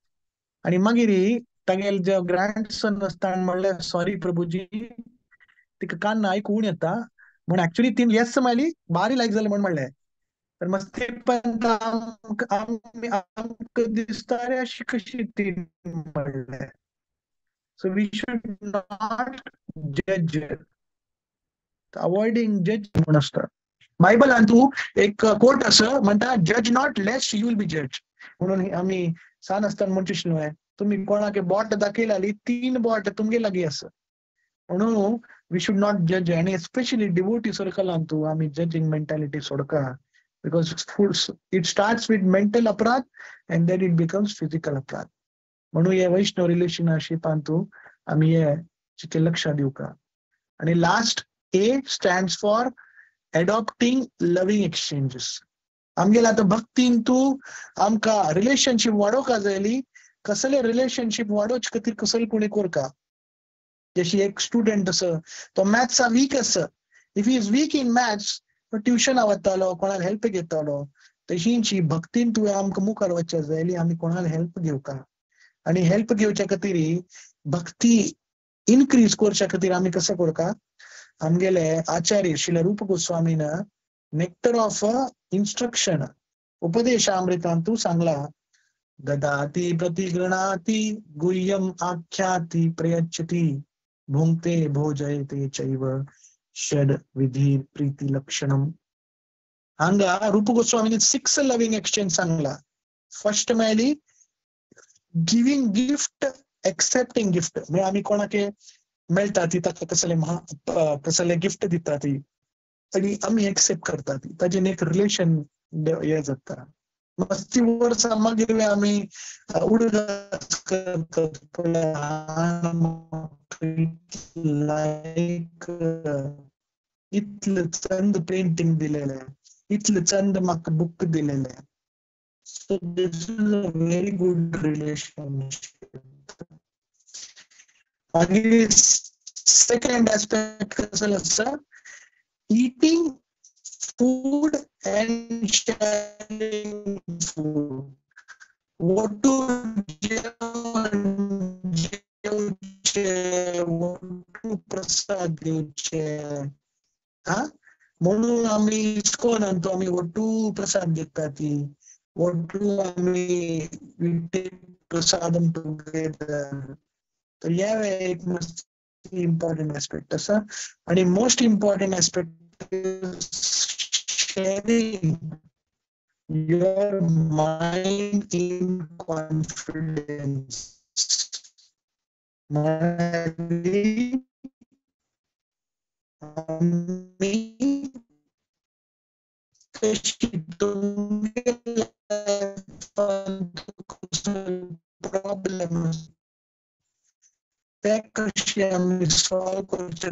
[SPEAKER 1] आनी मागीर तागेले जे ग्रँडसन आसता ताणें म्हणलें सॉरी प्रभुजी तिका कान आयकून येता म्हूण एक्चुअली तीन येस मायली बारी लायक जालें म्हूण म्हणलें. तर मस्ती पण आमकां दिसता अरे अशी कशी ती म्हणलें. So we should not जज, अवॉइडींग जज म्हूण आसता. बायबलान तूं एक कोट आसा म्हणटा जज not lest you will be जज. म्हणून आमी सान आसतना म्हणचे न्हय तुमी कोणाक बोट दाखयली 3 बोट तुमगे लागीं आसा. म्हणून we should not जज, आनी एस्पेशली डिवोटी सर्कलान तूं आमी जजींग mentality सोडका, because it starts with mental अपराध and then it becomes physical अपराध. म्हणून हे वैष्णव रिलेशनशिपान तूं आमी हे चिके लक्षात दिवका. आनी last A stands for adopting loving exchanges. आमगेले आतां भक्तीन तूं आमकां रिलेशनशीप वाडोवका जायली, कसले रिलेशनशीप वाडोवचे खातीर कसले कोणी कोरका. जशी एक स्टुडंट आसा तो मॅथ्सा वीक आसा, if he is weak in maths तो ट्युशना वतालो, कोणाक हेल्प घेतालो. तशींच भक्तीन तुवें आमकां मुखार वचचें जायली आमी कोणाक हेल्प घेवका. आनी हेल्प घेवच्या खातीर भक्ती इनक्रीज करच्या खातीर आमी कशें करका, आमगेले आचार्य श्रील रूप गोस्वामीन नेक्टर ऑफ इन्स्ट्रक्शन उपदेशामृतांत तूं सांगला, ददाती प्रतिगृणाती गुह्यम आख्याती प्रयच्छती भुंक्ते भोजयते चैव षड विधी प्रीती लक्षणम. हांगा रूप गोस्वामीन 6 लव्हिंग एक्सचेंज सांगला. फर्स्ट मेळ्ळी गिव्हिंग गिफ्ट, एक्सेप्टिंग गिफ्ट. म्हणजे आमी कोणाक मेळटा ती ताका कसले कसले गिफ्ट दिता ती आनी आमी एक्सेप्ट करता ती, ताजेन एक रिलेशन हे जाता. मस्ती वर्सां मागीर आमी उडगास करतात, लायक इतलें चंद पेंटींग दिलेलें, इतलें चंद म्हाका बूक दिलेलें. So this is a very good relationship. मागीर सेकंड एस्पेक्ट कसलो आसा, eating food and sharing food. ಒಟ್ಟು जेवचे, ಒಟ್ಟು प्रसाद घेवचे. हा, म्हणून आमी इस्कॉनांत आमी ಒಟ್ಟು प्रसाद घेता ती, ಒಟ್ಟು आमी प्रसादम टुगेदर. तर ह्या एक मस्त इम्पॉर्टंट एस्पेक्ट आसा. आणि most important aspect sharing your mind in confidence. आमी तशी तुमगे प्रॉब्लेम ते कशे आमी सॉल्व करचे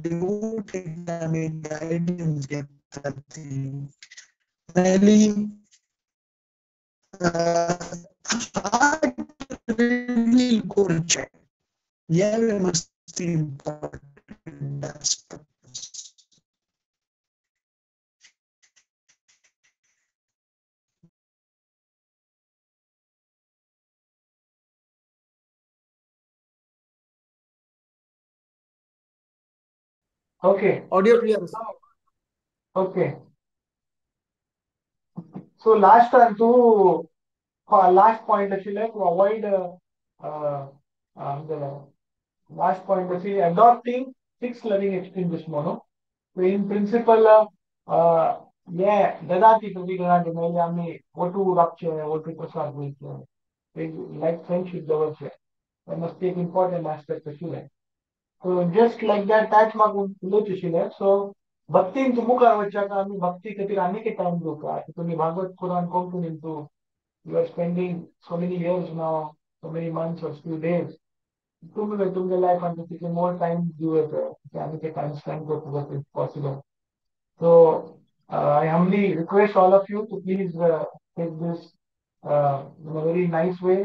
[SPEAKER 1] डिवोटी आमी गायडन्स घेतात ती हार्ट रिवील करचें हे मस्त इम्पॉर्टंट आसता.
[SPEAKER 4] Okay.
[SPEAKER 3] Audio clear.
[SPEAKER 4] Okay. So last time to last point आशिल्लें to avoid last point आशिल्लें adopting 6 loving exchanges म्हणून. So in principle हे ददाती प्रतिगणांत मेळ्ळे आमी ओटू राखचे, ओटू प्रसाद वयचे, लायक फ्रेंडशीप दवरचे, हें मस्त एक इम्पॉर्टंट आस्पेक्ट आशिल्लें. So just like that त्याच म्हाका उलोवचें आशिल्लें. सो भक्तीन मुखार वचच्याक आमी भक्ती खातीर आनीक टायम दिवका. आतां तुमी भागवत पुराण कोंकणीन तूं you are spending so many years now, so many months or few days. तुमी तुमच्या लायफान तितले मोर टायम दिवं येता, आनीक टायम स्पेंड करपाक if possible. So I humbly request all of you to please take this in a very nice way.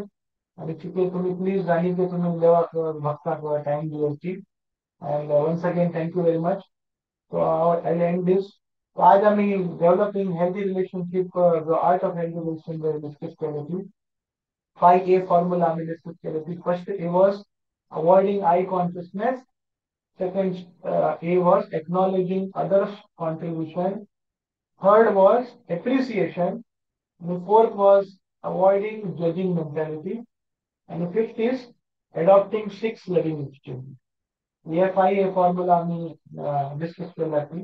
[SPEAKER 4] आनी चिके तुमी प्लीज आनीक तुमी देवाक भक्ताक टायम दिवची. And once again, thank you very much. So I'll end this. So आज आमी developing healthy relationship, the art of healthy relationship discuss केले ती. 5A formula आमी डिस्कस केले ती. First A was avoiding I consciousness. Second A was acknowledging others' contribution. Third was appreciation. And the fourth was avoiding judging mentality. And the fifth is adopting 6 loving exchanges. हे 5A formula आमी डिस्कस केला ती.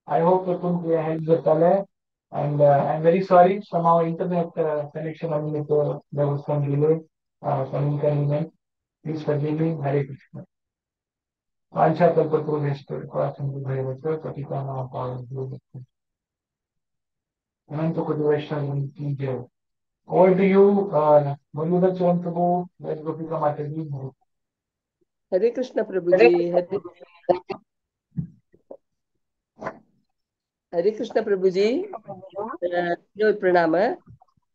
[SPEAKER 4] I hope तुमकां हेल्प जाताले. And I am very sorry, somehow internet connection आमी there was some delay, some inconvenience. Please forgive me. Hare Krishna. वांछा कल्पतरुभ्यश्च कृपा सिन्धुभ्येव च पतितानां पावनेभ्यो अनंत कोटि वैष्णव की जय. Over to you, Muralidhar Charan Prabhu, Gopika Mataji.
[SPEAKER 2] Hare Krishna Prabhuji. Hare Krishna Prabhuji, प्रणाम.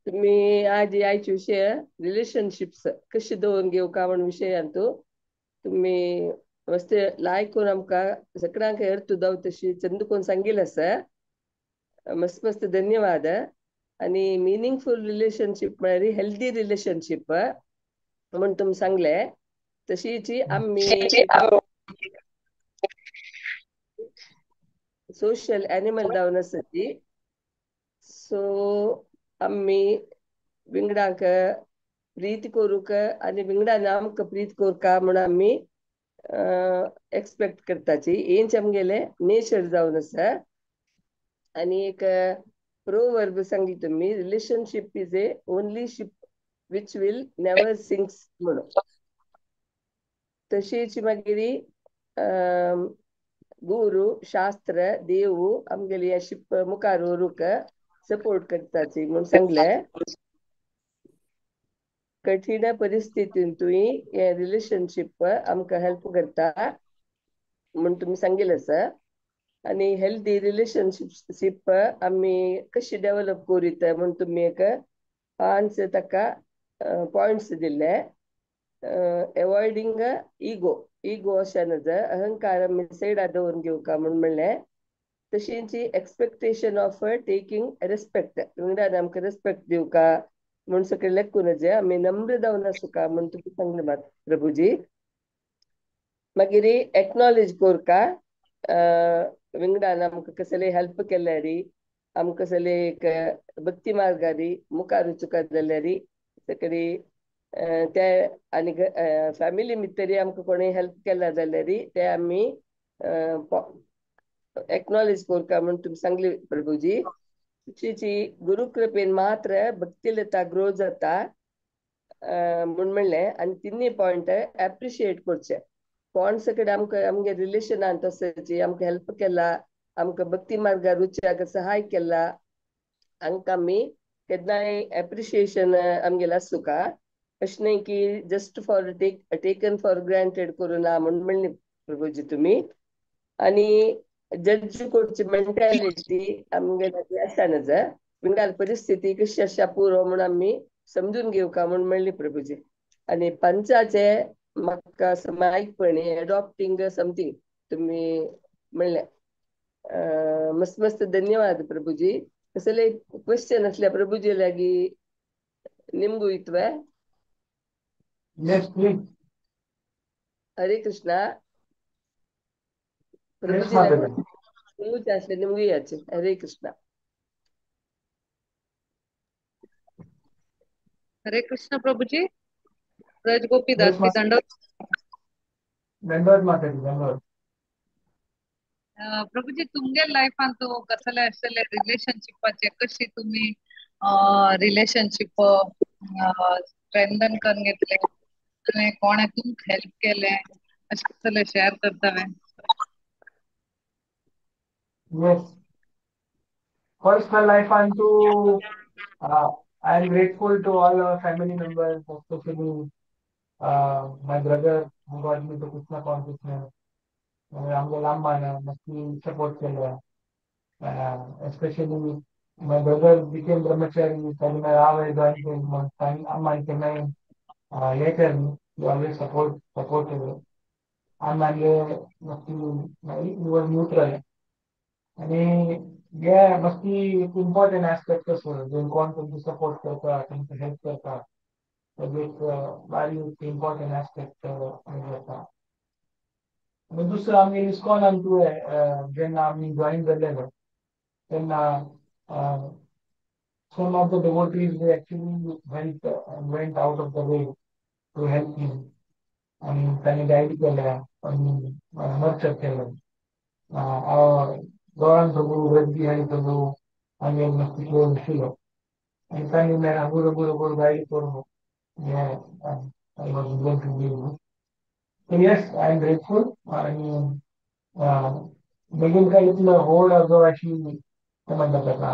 [SPEAKER 2] तुम्ही आज आयचे विषय रिलेशनशिप्स कशी दवरून घेवका म्हण विशयांतू तुम्ही मस्त लायक करून आमकां सगळ्यांक अर्थ जाव तशी चंद कोण सांगील आसा. मस्त मस्त धन्यवाद. आणि मिनिंगफुल रिलेशनशीप म्हळ्यार हेल्दी रिलेशनशीप म्हण तुमी सांगले तशीच आमी सोशल एनिमल जावन आसा ती. सो आमी विंगडांक प्रीत करूंक आनी विंगडान आमकां प्रीत करका म्हूण आमी एक्सपेक्ट करताची. हेंच आमगेलें नेचर जावन आसा. आनी एक प्रोवर्ब सांगली तुमी, relationship is a only ship which will never sinks म्हणून. तशीच मागीर गुरू शास्त्र देव आमगेली ह्या शिप मुखार व्हरूंक सपोर्ट करताची म्हूण सांगलें. कठीण परिस्थितींतूय हे रिलेशनशीप आमकां हेल्प करता म्हूण तुमी सांगिल्लें आसा. आनी हेल्दी रिलेशनशीप आमी कशी डेवलप करीत म्हूण तुमी एक 5 ताका पॉयंट्स दिल्ले. एवॉयडींग इगो, इगो अशें नज, अहंकार आमी सायडा दवरून घेवका म्हूण म्हणलें. तशींच एक्सपेक्टेशन ऑफ टेकींग रेस्पेक्ट, विंगडान आमकां रेस्पेक्ट दिवका म्हूण सगळें लेखूं नजे, आमी नम्र जावन आसूका म्हूण तुमी सांगलें म्हाका प्रभुजी. मागीर एक्नॉलेज करका विंगडान आमकां कसले हेल्प केल्यार, आमकां कसले एक भक्ती मार्गारी मुखार वचूंक जाल्यार सगळी ते आनी फॅमिली भितरी आमकां कोणूय हेल्प केला जाल्यार ते आमी एक्नॉलेज करका म्हूण तुमी सांगली प्रभुजी. तशीच गुरुकृपेन मात्र भक्तिलता ग्रो जाता म्हूण म्हणलें. आनी तिन्ही पॉयंट एप्रिशिएट करचे. कोण सगळे आमकां आमगे रिलेशनान तसोची आमकां हेल्प केला आमकां भक्ती मार्गार रुच्याक सहाय केला हांकां आमी केन्नाय एप्रिशिएशन आमगेलें आसूका अशें न्हय की just for taken for granted करूं ना म्हूण म्हणली प्रभुजी तुमी. आनी जज करची मेंटालिटी आमगेली आसा नज विंगाल परिस्थिती कशी आसा पुरो म्हूण आमी समजून घेवका म्हूण म्हणली प्रभुजी. आनी पंचाचे म्हाका समायकपणी एडॉप्टींग समथींग तुमी म्हणलें. मस्त मस्त धन्यवाद प्रभुजी. कसले क्वेश्चन असल्या प्रभुजी लागी निमगू इतवे?
[SPEAKER 4] Yes, please.
[SPEAKER 2] Hare Krishna Prabhuji निमगूचे असले निमगू याचे. हरे कृष्णा.
[SPEAKER 5] हरे कृष्ण प्रभुजी. ब्रज गोपी दास दंडवत.
[SPEAKER 4] दंडवत माताजी दंडवत.
[SPEAKER 5] प्रभुजी तुमगे लायफान तूं कसले आसले रिलेशनशिपाचे कशी तुम्ही रिलेशनशिप स्ट्रेंथन करून घेतले आनी कोणे तुमकां हेल्प केले अशें कसले शेअर करतावे?
[SPEAKER 4] Yes, personal लायफान तूं I am grateful to all our family members, especially my brother who got me to Krishna consciousness. आमगे लांबान नक्की सपोर्ट केलो. Especially my brother became brahmachari, ताणी मागीर हांवें जॉयन केलें, ताणी अम्मान केन्नाय हें केलें न्ही, ऑलवेज सपोर्ट केलो. आनी मागीर मस्ती he was neutral. आनी हे मस्ती एक इम्पॉर्टंट एस्पेक्ट कसो जें कोण तुमकां सपोर्ट करता, तुमकां हेल्प करता, तो एक बारीक इम्पॉर्टंट एस्पेक्ट जाता. आनी दुसरो आमगे इस्कॉनान तुवें जेन्ना आमी जॉयन जाल्ले तेन्ना some of the devotees they actually went out of the way to help me. आनी तांणी गायड केलें आनी नर्चर केलें. गौरांग प्रभू, ब्रज प्रभू आमगे मस्ती क्लोज आशिल्लो आनी तांणी मागीर रघु रघु रघु गायड करून हें I was able to give. So yes, I am grateful. आनी मागीर काय इतलो व्हड जो अशी कितें म्हणटा ताका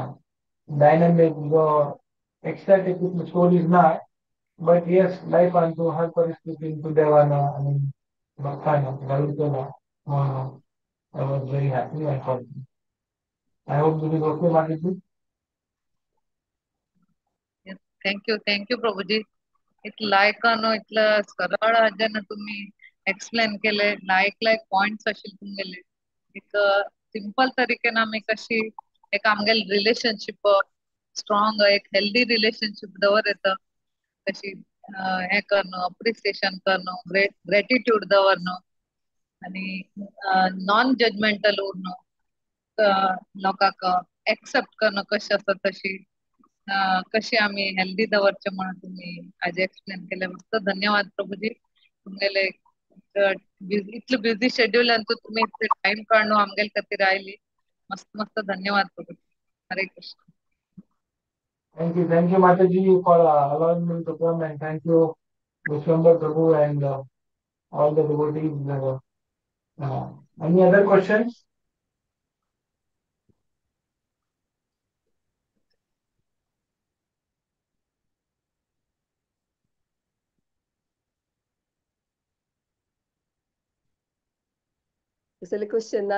[SPEAKER 4] डायनामीक जो एक्सायटेड तितल्यो स्टोरीज ना, बट येस लायफान तूं हर परिस्थितीन तूं देवान आनी भक्तान गायड केला म्हणून I was very happy and fortunate. I hope this is okay Mataji.
[SPEAKER 5] Thank you thank you Prabhuji. इतलं लायकान इतलं सरळ हाजेन तुम्ही एक्सप्लेन केले, लायक लायक पॉइंट्स आशिल्ले तुमगेले. एक सिंपल तरीकेन आमी कशी एक आमगेले रिलेशनशीप स्ट्रॉंग एक हेल्दी रिलेशनशीप दवर येता कशी हें करून अप्रिसिएशन करून ग्रेटिट्यूड दवरन आनी नॉन जजमेंटल उरन लोकांक एक्सेप्ट करून कशें आसा तशी कशी आमी हेल्दी दवरचे म्हणून तुम्ही आज एक्सप्लेन केले. मस्त धन्यवाद प्रभुजी. तुमगेले इतले बिझी शेड्यूल तुम्ही इतले टाइम काढून आमगेले खातीर आयली. मस्त मस्त धन्यवाद Prabhuji. Hare Krishna.
[SPEAKER 4] Thank you Mataji for allowing me to come, and thank you Vishwambar Prabhu and all the devotees. Any other questions?
[SPEAKER 2] कसले क्वेश्चन ना?